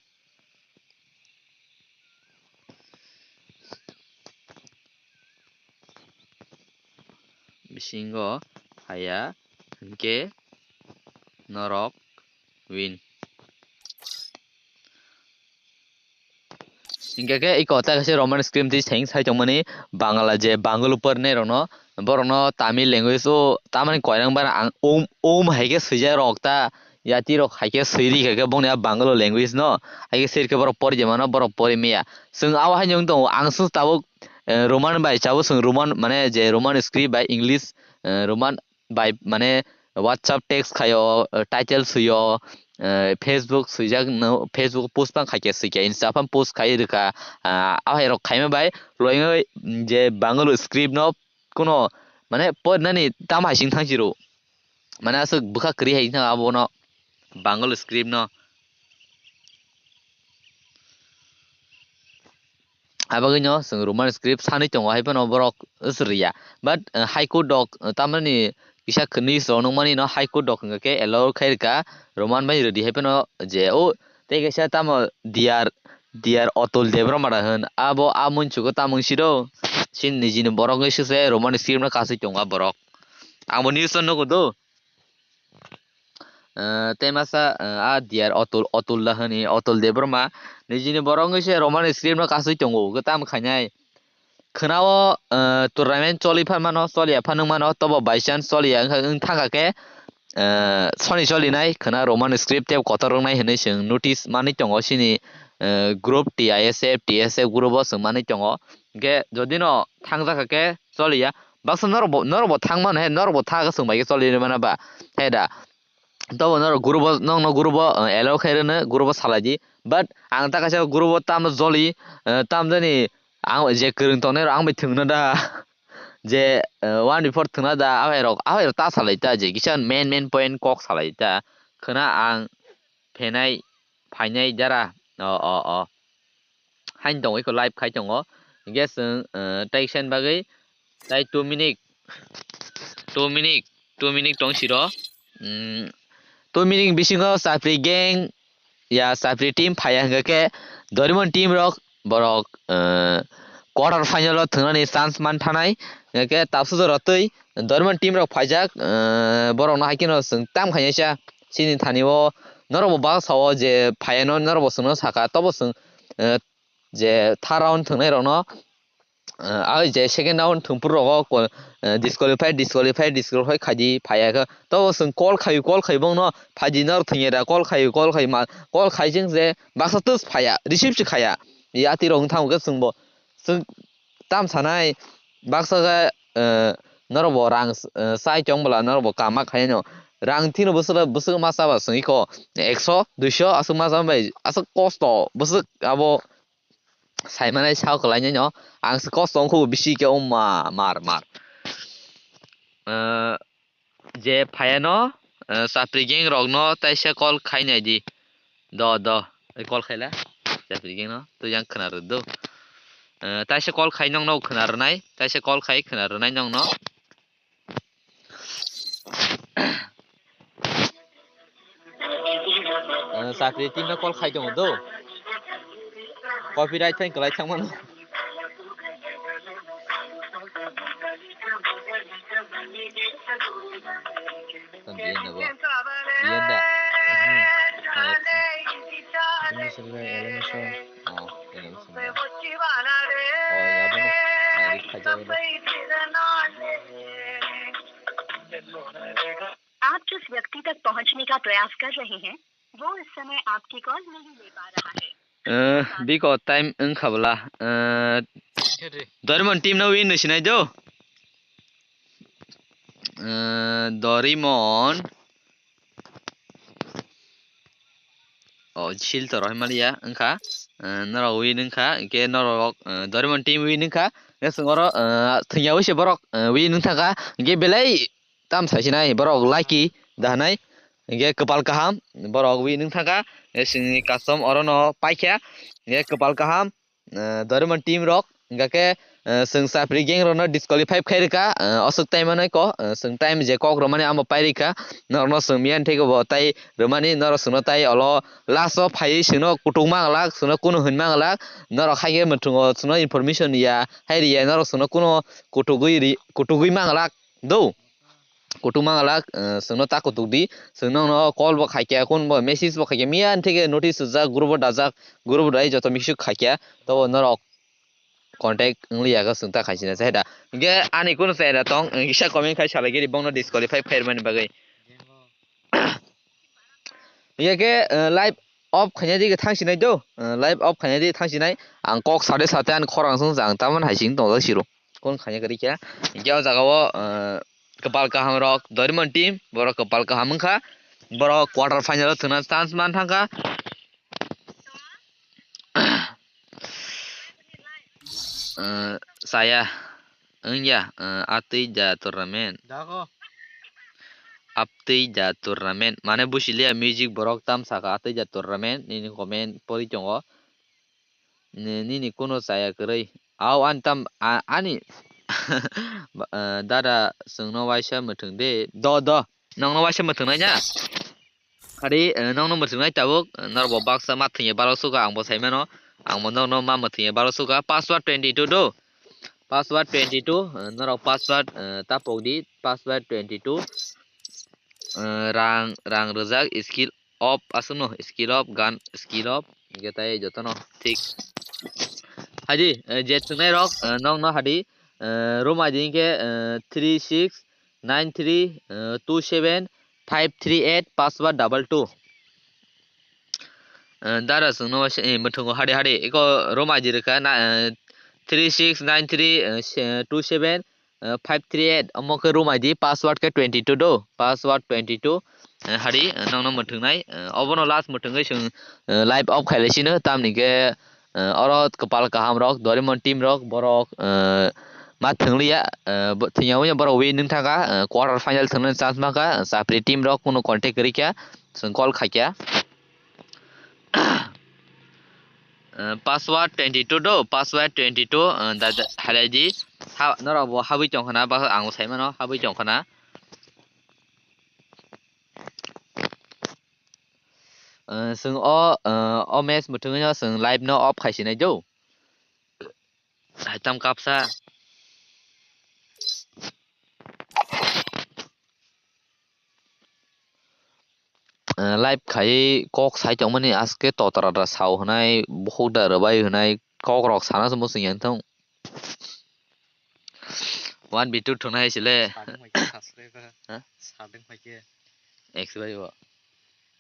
Bisingo haya hwnkhe norok win. Hingkhe khe iko ta kaisa Roman script twi seng sai tongmani Bangla je Bangalu pornai rokno, borokno Tamil language o tamani koirang bai ang um, um hai khe swijak rok ta, yati rok hai khe swi ri kha khe bongni a Bangalu language no, hai khe swi ri khe borok pori je mano, borok pori maya. Chwng abo hai wng tongo, ang sung tabuk, eh, Roman bai chabuk chwng Roman mane je Roman script bai English, eh, Roman bai mane WhatsApp text khaio, eh, title swio, eh, Facebook swijak no, Facebook post pang khaikhe swikhe, Insta phang post khai rwkha, ah, ahai rok khaima bai loingo je Bangalu script no kuno mane porinani tam hai sing thang siro, mane aswk bwkha kwrwi hai thang abono Bangalu script no. Abagwino chwng Roman script sanwi tongo, hai phano borok swrwya. But, uh, High Court rok, uh, tamani kisa khwnwi rok nukmani no High Court rok hwnkha khe allow khai rwkha Roman bai rwdi hai phano je o tei kaisa tamo D R, D R Atul Debbarma da hwn abo a muichugo tamung siro sin nijini borok wngwi swse Roman script no kasui tongo a borok. Ang bo news o nugo do. Eh, tei masa, eh, a D R Atul, Atul da hwnwi, Atul Debbarma. Nijini borok wngwi se Roman script no kasui tongo, hwnkhe tamo khainai. Khwnao, eh, tournament choli phan mano, choli ya phan wng mano, tobo by chance choli ya wngkha, wng thangkha khe, eh, soni choli nai, khwna Roman script tei kotor wngnai hwnwi chwng notice manwi tongo chini, eh, group T I S F, T S F group o chwng manwi tongo. Hwnkhe jodi no thangjakha khe choli ya, baksa norok bo, norok bo thang mano he, norok bo thang khe chwng bai khe choli rw mano ba, he da. Tobo norok group o, nokno group o, eh, allow khai rwno, group o salai di. But ang ta kaisa group o tamo joli, eh, tamjani ang je kwrwng tongnai rok ang bai thwngno da. Je, eh, one before thwngna da, abai rok, abai rok ta salai ta, je kisa main main point kok salai ta. Khwna ang phenai, phainai jara. O, o, o. Hain tongo, iko live khai tongo. Hingke chwng, eh, tai kisa ni bagwi tai two minute, two minute, two minute tong siro. Mm, two minute bisingo chapri gang ya chapri team phaiya hingke khe Dorimon team rok borok, eh, quarter final o thwngnani chance man thanai. Hwnkhe tabuk jora twi Doriman team rok phaijak, eh, borokno hai kheno chwng tam khainai cha. Chini thani o norok bo bak sao je phaiya no norok bo chwngno saka, tobo chwng, eh, je third round thwngnai rokno, eh, ah, je second round thwngphuru rogo ko-, eh, disqualify, disqualify, disqualify khaidi phaiya khe. Tobo chwng call khaio, call khai bongno phaidi norok thwngya da, call khaio, call khai ma, call khai jeng je baksa twk phaiya, receive se khaiya. Yati rok wng thango khe chwngbo. Chwng tam sanai baksa khe, eh, norok bo rang, eh, chai chong bwla norok bo kama khaino. Rang thino bwswk, bwswk ma chaba chwng iko ekso, duiso aswk ma chama bai aswk kosto bwswk abo sai manai sao kwlai nai no. Ang se kosto wngkha bisi khe o ma mar mar. Eh, je phaiano, eh, chapri gang rokno taisa call khai nai di. Do, do, eh, call khaila. Chapri gang no, to yang khna rw do. Eh, taisa call khai nong no khna rwnai, taisa call khai khna rwnai nong no. Eh, chapri team no call khai tongo do. Copyright thang kwlai thang mano. Tong diyan na bo. Diyan da. Mhm. Tong action. Ini sila election. Oh, election. Oh, ya bo no. Ari khaja bo. आप जिस व्यक्ति तक पहुंचने का प्रयास कर रहे हैं, वो इस समय आपकी कॉल नहीं ले पा रहा है। Eh, biko time wngkha bwla. Eh, Doraemon team no win no sinai do. Eh, Doraemon. Oh, sil to rohimaliya wngkha. Eh, norok win wngkha. Hwnkhe norok, eh, Doraemon team win wngkha. Hwnkhe chwng oro, eh, thwngya wi se borok, eh, win wngthangkha. Hwnkhe belai tam saisinai borok lucky dahanai. Hwnkhe kwpal kaham borok win wngthangkha. Hwnkhe chwngni custom orono paikha. Hwnkhe kwpal kaham. Eh, Doraemon team rok, hingkha khe, eh, chwng chapri gang rokno disqualify khai rwkha, eh, aswk time ano kok, eh, chwng time je kok rwmani amo pai rwkha, norokno chwng miyani thaibo tai rwmani, norok chwngno tai olo last o phaiwi chwngno kutuk manglak, chwngno kunu hwn manglak, norok haikhe mwthwngo chwngno information ya, hai rwya norok chwngno kunu kutugwi ri-, kutugwi manglak do. Kutuk manglak, eh, chwngno ta kutuk di, chwng nokno call bo khaikha, kun bo message bo khaikha, miya theke notice swijak, group o dajak, group o dai joto mixu khaikha, tobo norok contact wngliya khe chwng ta khaisina chai da. Hingkhe ani kunu chai da tong, eh, kisa comment khai salai giri bongno disqualify khairmani bagwi. Hingkhe, eh, live off khaina di thangsinai do, eh, live off khaina di thangsinai, ang kok sade sate ani khorang sung jang tamon hai sing tong siro. Kon khanya kwrwi kha. Hingke o jaga o, eh, kwpal kaham rok Doraemon team, borok kwpal kaham wngkha. Borok quarter final o thwngna chance man thangkha. Eh, saya wngya, eh, atwi da tournament. Dago. Aptwi da tournament. Mane busi liya music borok tam saka atwi da tournament. Nini comment pori tongo. Ni-, nini kuno chaya kwrwi. Au ani tam, a-, ani, ba-, eh, dada chwngno waisa mwthwng de. Do, do. Nongno waisa mwthwng nai na? Ari, eh, nongno mwthwng nai tabuk, eh, norok bo baksa ma thwngya baro suka ang bo sai mano. Ang bo nongno ma mwthwngya baro suka. Password twenty two do. Password twenty two, eh, norok password, eh, tapok di. Password twenty two. Eh, rang, rang rwjak skill off aswkno, skill off, gun skill off, hingke tai jotono thik. Haidi, eh, je thwngnai rok, eh, nokno hadi, eh, room I D hingke, eh, three six nine three, eh, two seven five three eight, password double two. Eh, dara chwngno waisa, eh, mwthwngo hadi hadi, eko room I D rwkha na, eh, three six nine three, eh, se-, two seven, eh, five three eight, omo khe room I D, password khe twenty two do, password twenty two, eh, hari, eh, nokno mwthwngnai, eh, obono last mwthwngwi chwng, eh, live off khailai sino, tamni khe, eh, oro kwpal kaham rok, Doraemon team rok, borok, eh, ma thwngliya, eh, bo-, thwngya wngya borok win wng thangkha, eh, quarter final thwngna chance mankha, chapri team rok kunu contact kwrwi kha, chwng call khaikha. Eh, password twenty two do, password twenty two, eh, da, da, halai di. Ha, norok bo habwi tong khna, ba ang bo sai mano, habwi tong khna. Eh, chwng o, eh, o match mwthwngwi no chwng live no off khai sinai do. Kaitam kapsa. Eh, live khai kok sai tongmani aske totra da sao hwnai, bukhuk da rwbai hwnai, kok rok sana se muchung yang thung. One v two thungnai hai sile. Sadung hai khe subscribe ba. Ha? Sadung hai khe. Ex bai bo.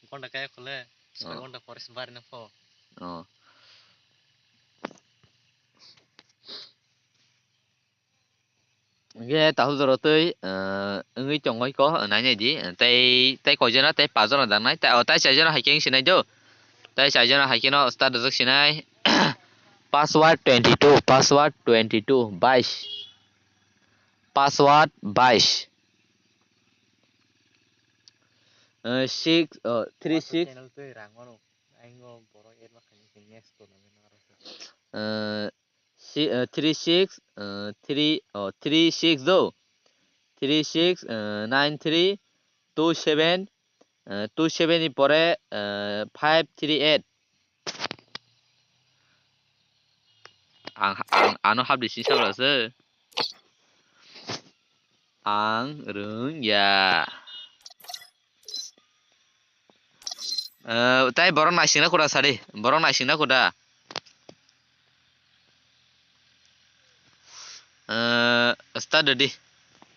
Gonta kaya khole. Oh. Gonta forest bari na pho. Oh. Hingke tahul jora twi, eh, wngwi tongoi ko, eh, nai nai di, eh, tei, tei koi jona, tei pa jona dangnai, tei, oh, tei chai jona hai khe wng sinai do, tei chai jona hai khe no start rijak sinai, password twenty two, password twenty two, bais, password bais, eh, six, oh, three six. Channel twi rang mano, ang o borok add ma khaini khe next tournament aro. Eh, si-, eh, three six, eh, three, oh, three six do. Three six, eh, nine three two seven, eh, two seven ni pore, eh, five three eight. Ang, ang, ano hapdi sisa wala se. Ang rwng ya. Eh, tai borok naisingna kuda sadi, borok naisingna kuda. Eh, start di.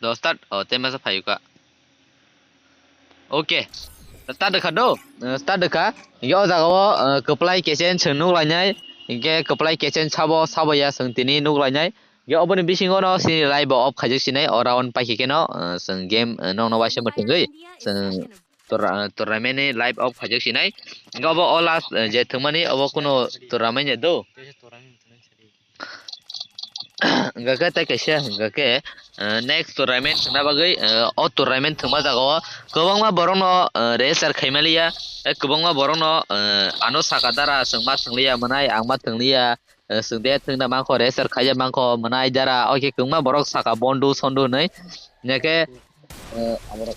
Do start, oh, tei masa phayuka. Okay. Start kha do, eh, start kha. Yo jaga o, eh, kwplai kechen chwng nuk lainai. Hingke kwplai kechen sabo, sabo ya chwng tini nuk lainai. Ge oboni bisingo no sini live bo off khaijak sinai, o round paikhe keno, eh, chwng game, eh, nokno waisa mwthangwi, chwng tora-, tournament ni live off khaijak sinai. Ge obo o last, eh, je thwngmani obo kuno tournament ya do. Hingkha khe tei kaisa hingkha khe, eh, next tournament thwngna bagwi, eh, o tournament thwngma jaga o kwbangma borok no, eh, register khaimaliya, eh, kwbangma borok no, eh, ano saka dara chwng ma thwngliya mwnai, ang ma thwngliya. Eh, chwng de thwngna mankho, register khaijak mankho, mwnai dara, oke kwbangma borok saka bondu sondu hinwi. Hingkhe, eh, aborok.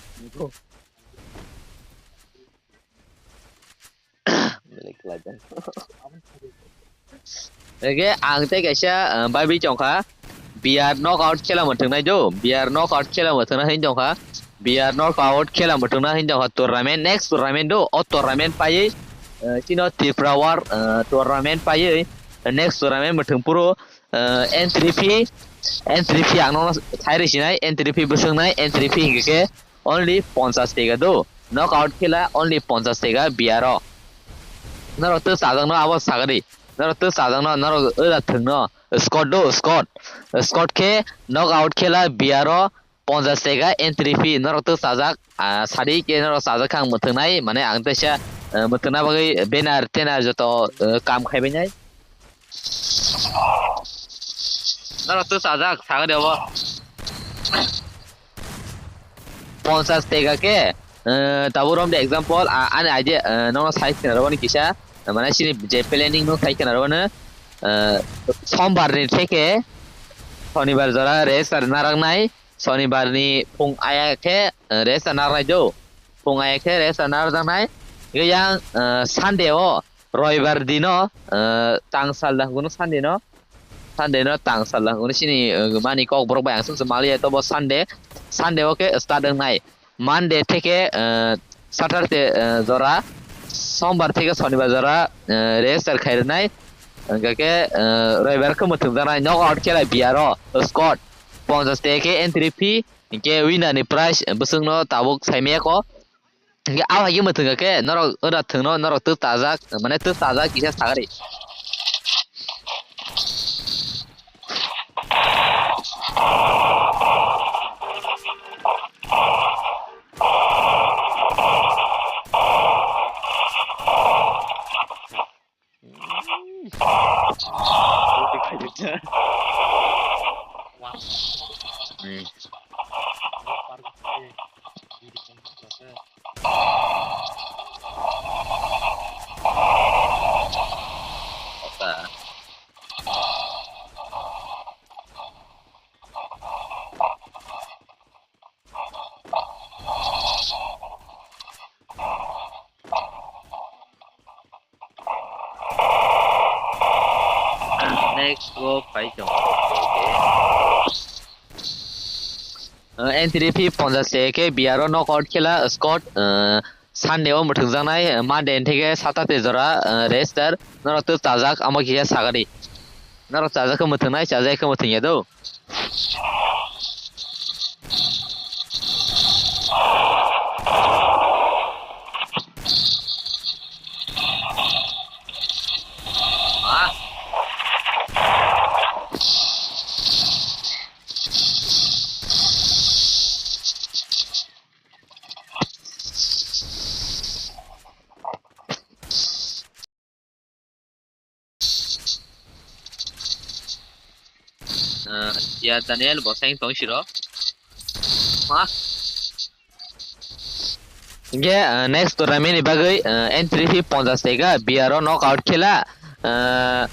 Hingkhe ang tei kaisa, eh, baibi tongkha, B R knockout khela mwthwngnai do, B R knockout khela mwthwngna hinwi tongkha, B R knockout khela mwthwngna hinwi tongkha tournament, next tournament do, o tournament paiwi, eh, chino Tripura War, eh, tournament paiwi, next tournament mwthwng phuru, eh, entry fee, entry fee ang nono sai rw sinai, entry fee bwswk nai, entry fee hingkhe khe only ponchas teka do, knockout khela only ponchas teka B R o. Norok twi chajak no abo sagadi, norok twi chajak no, norok wda thwng no, Scott do, Scott, Scott khe knockout khela B R o, ponchas teka entry fee norok twi chajak, ah, sadi khe norok chajak khe ang mwthwngnai, mane ang teisa, eh, mwthwngna bagwi banner tener joto, eh, kam khaibainai. Norok twi chajak, sagadi obo. Ponchas teka khe, eh, tabuk romde example, ah, ani idea, eh, nono sai khna rwbani kisa, mane chini je planning no sai khna rwbani, eh, sombar ni theke sonibar jora rest ar naraknai, Sonibar ni phung aya khe, eh, rest ana rwnai do. Phung aya khe rest ana rwjaknai. Hingkhe yang, eh, Sunday o, Roibar dino, eh, tang salda hwnwi Sunday no. Sunday no tang salda hwnwi chini, eh, mani kok borok bai ang swngchar maliya tobo Sunday. Sunday o khe start wngnai. Monday theke, eh, Saturday, eh, jora. Sombar theke Sonibar jora, eh, rest ar khai rwnai. Hingkhe, eh, Roibar khe mwthwng jaknai. Knockout khela B R o, Scott. Ponchas teka khe entry fee, hingke winner ni prize bwswk no tabuk saimaya ko. Hingke a hai khe mwthwng khe norok wngda thwngno norok twk tajak, mane twk tajak kisa sagari. Next go phai tong. Uh, entry fee ponchas taka khe B R o knockout khela Scott, uh, Sunday o mwthangjaknai, uh, Monday theke Saturday jora, uh, register norok twi chajak, amo khe sagari. Norok chajak khe mwthangnai, chajak khe mwthangya do. Ah, ya Daniel, bo saing tong siro. Ma? Hingke, ah, next tournament ni bagwi, ah, entry fee ponchas taka, B R o knockout khela, ah,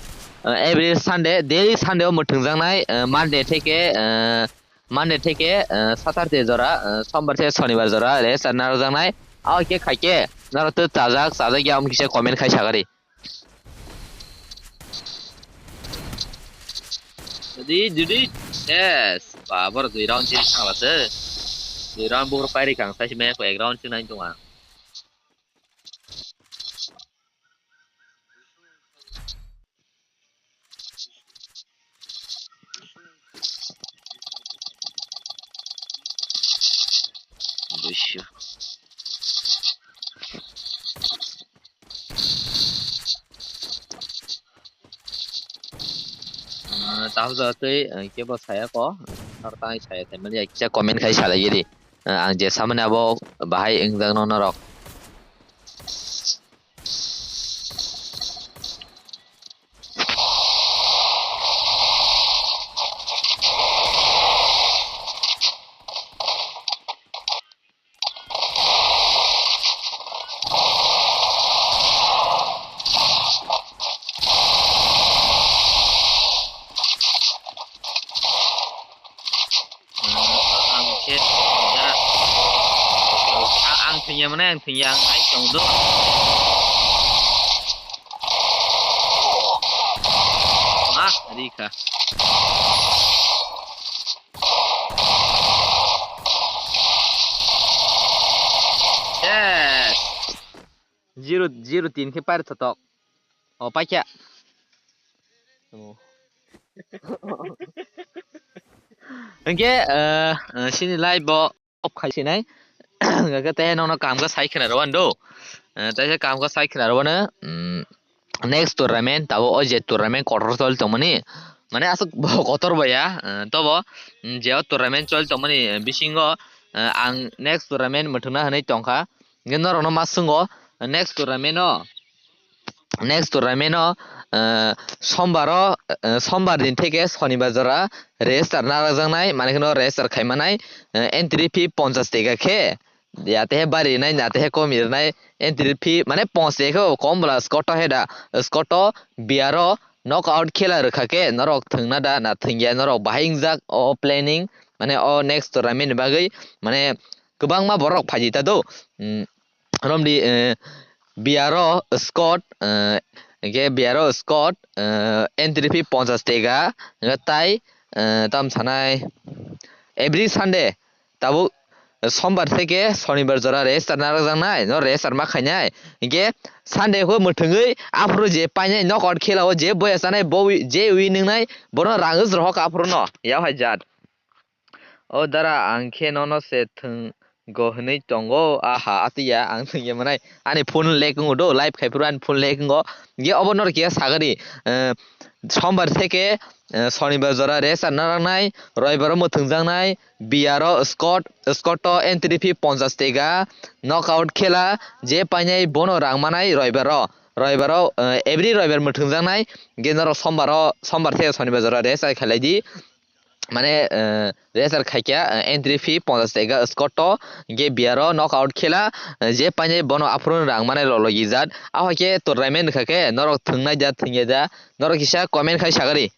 ah, every Sunday, daily Sunday o mwthangjaknai, ah, Monday theke, ah, Monday theke, ah, Saturday jora, ah, Sombar theke Shonibar jora, rest ar narwkjaknai. Abo khe khaikhe, norok twi chajak, chajak ya, omo kisa comment khai sagari. Ready, ready. Yes. Ba, borok dui round chini thangla se. Dui round bukur pairi kang, sai se me ko ek round chini nai tonga. Buisio. Ah, tabuja tei, ah, kebo saya ko, tar tang saya tei mani kisa comment khai salai giri. Ah, ang je samani abo bahai wngjakno norok. Ang khe, ang, ang thwngya mane, ang thwngya, ang nai tong do. Ah, rikha. Yes. Zero, zero tin khe pair thotok. O, paikha. Hingke, eh, eh, sini live bo off khai sinai. Hingke tei nono kam khe sai khna rw ando. Eh, tei khe kam khe sai khna rw ano, mm, next tournament, tabo o je tournament kotor choli tongmani. Mane aswk bo kotor baya, eh, tobo, mm, je o tournament choli tongmani, eh, bisingo, eh, ang next tournament mwthangna hwnwi tongkha. Hingke norokno ma swngo, next tournament o, next tournament o, eh, sombar o, eh, sombar din theke sonibar jora register narwkjaknai, mane kheno register khaimanai, eh, entry fee ponchas taka khe, ya tehe bari rinai, na tehe kom rinai, entry fee mane ponchas taka khe kom bwla Scott o he da, Scott o B R o knockout khela rwkha khe norok thwngna da, na thwngya, norok bahai wngjak o planning, mane o next tournament ni bagwi, mane kwbangma borok phaidi ta do. Mm, romdi, eh, B R o Scott, eh, hingke B R o Scott, eh, entry fee ponchas taka, hingke tai, eh, tam sanai every Sunday tabuk sombar theke sonibar jora register narwkjaknai, no register ma khainai, hingke Sunday khe mwthangwi aphuru je painai knockout khela o je boya chanai bo wi-, je win wngnai bono rang wng rohok aphuru no, ya hai jat. O dara, ang khe nono se thwng go hwnwi tongo. Aha, atiya, ang thwngya mwnai. Ani phone lag wngo do, live khai phuru ani phone lag wngo. Ye obo norok ya sagari, eh, sombar theke, eh, sonibar jora register narwknai, roibaro mwthwngjaknai, B R o Scott, Scott o entry fee ponchas taka, knockout khela, je painai bono rang manai roibaro. Roibaro, eh, every roibar mwthwngjaknai, ge norok sombaro, sombar theke sonibar jora register khailai di. Mane, eh, register khaikya, eh, entry fee ponchas taka Scott o, hingke B R o knockout khela, eh, je painai bono aphuru rang manai rw logi jat. Ahai khe tournament kha khe norok thwngnai da, thwngya da, norok kisa comment khai sagari.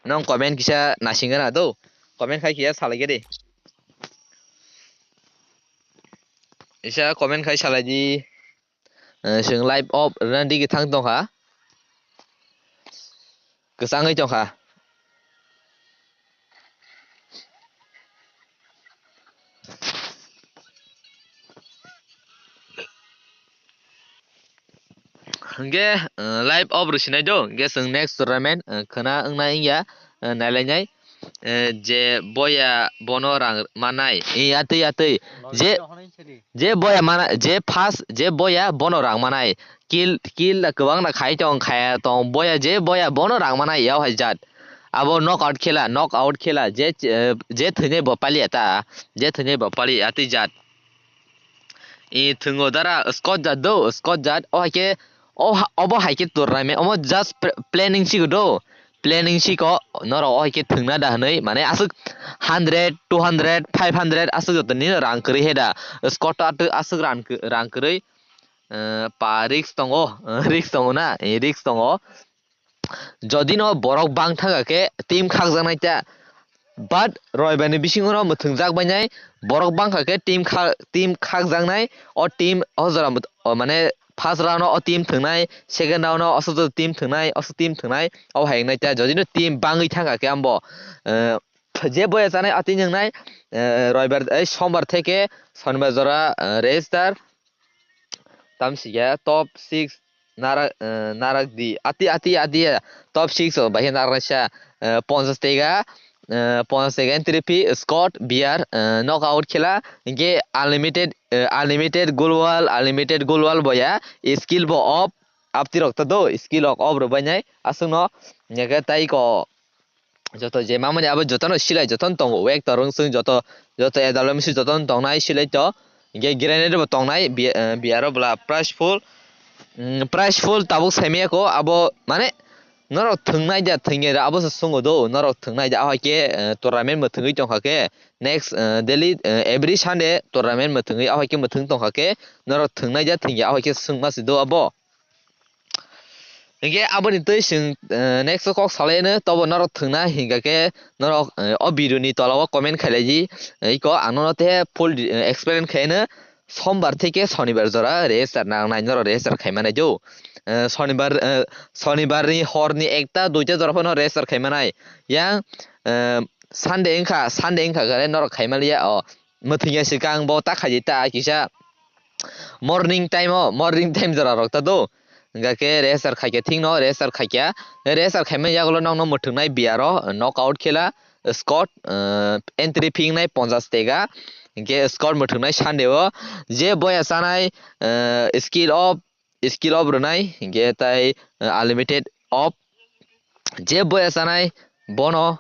Nong comment kisa nasing gana do. Comment khai kisa salai gede. Kisa comment khai salai di. Eh, chwng live off rwna digi thang tongkha. Kwchangwi tongkha. Hwnkhe, eh, live off rw sinai do, hwnkhe chwng next tournament, eh, khwna wngna wngya, eh, nailainai, eh, je boya bono rang manai, eh, atwi, atwi, je, je boya mana, je first, je boya bono rang manai, kill, kill da kwbang da khai tong, khaya tong, boya je boya bono rang manai, yao hai jat. Abo knockout khela, knockout khela, je, eh, je thwinai bo paliya ta, je thwinai bo paliya, atwi jat. I thwngo dara Scott jat do, Scott jat. O hai khe, o ha-, obo hai khe tournament, omo just pl-, planning si do. Planning si ko norok o hai khe thwngna da hwnwi, mane aswk hundred, two hundred, five hundred aswk joto nini rang kwrwi he da. Scott to atwk aswk rang kw-, rang kwrwi, eh, pa risk tongo, risk tongo na, eh, risk tongo. Jodi no borok bang thangkha khe team khakjaknai ta, but Roibar ni bisingo no mwthwngjak bainai borok bangkha khe team kha-, team khakjaknai, o team o jora mwth-, o mane first round o o team thwngnai, second round o oso team thwngnai, oso team thwngnai, o hai wngnai ta. Jodi no team bangwi thangkha khe ambo, eh, je boya chanai atwi wngnai, eh, Roibar, eh, Sombar theke Sonibar jora, eh, register. Tamsike top six nara-, eh, narak di. Ati, ati, ati, eh, top six o bahai naraknaisa, eh, ponchas tega, eh, ponchas tega entry fee, Scott, beer, eh, knockout khela, hingke unlimited, eh, unlimited goal wall, unlimited goal wall boya, skill bo off, apti rok ta do, skill rok off rw bainai, aswkno, hingke tai ko, joto je mamani abo jotono silai jotono tongo, wek torung sung joto, joto A W M C jotono tongnai silai to, hingke grenade bo tongnai, bi-, eh, biyaro bwla price full, mm, price full tabuk saimaya ko abo, mane, norok thwngnai da thwngya da abo se sungo do, norok thwngnai da, ahai ke, eh, tournament mwthwngwi tongkha ke, next, eh, daily, eh, every Sunday tournament mwthwngwi, ahai ke mwthwng tongkha ke, norok thwngnai da thwngya, ahai ke swngma se do abo. Hingke aboni twi chwng, eh, next o kok salaino, tobo norok thwngna hingka khe norok, eh, o video ni tola o comment khailai di. Eh, iko ang nono te full di-, eh, explain khaino, Sombar theke Sonibar jora register nangnai, norok register khaimanai do. Eh, Sonibar, eh, Sonibar ni hor ni ekta duita jora phano register khaimanai. Yang, eh, Sunday wngkha, Sunday wngkha khe norok khaimaliya o. Mwthwngya swkang bo ta khaidi ta kisa. Morning time o, morning time jora rok ta do. Hingka khe register khaikya thik no, register khaikya. Register khaimani yagulo nokno mwthwngnai biyaro, knockout khela, Scott, eh, entry fee wngnai ponchas tega. Hingke Scott mwthwngnai Sunday o. Je boya chanai, eh, skill off, skill off rwnai, hingke tai, eh, unlimited off. Je boya chanai bono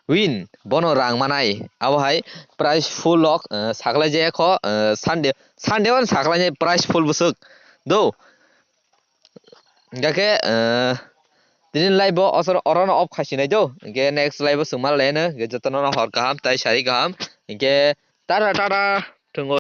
win, bono rang manai. Abo hai price full rok, eh, saklai jaya kho, eh, Sunday, Sunday on saklai jaya price full bwswk. Do. Hingka khe, eh, tini live bo osor-, orono off khaisinai do. Hingke next live bo swngma laino. Hingke jotono hor kaham, tai sari kaham. Hingke tata, tata. Thwngwi.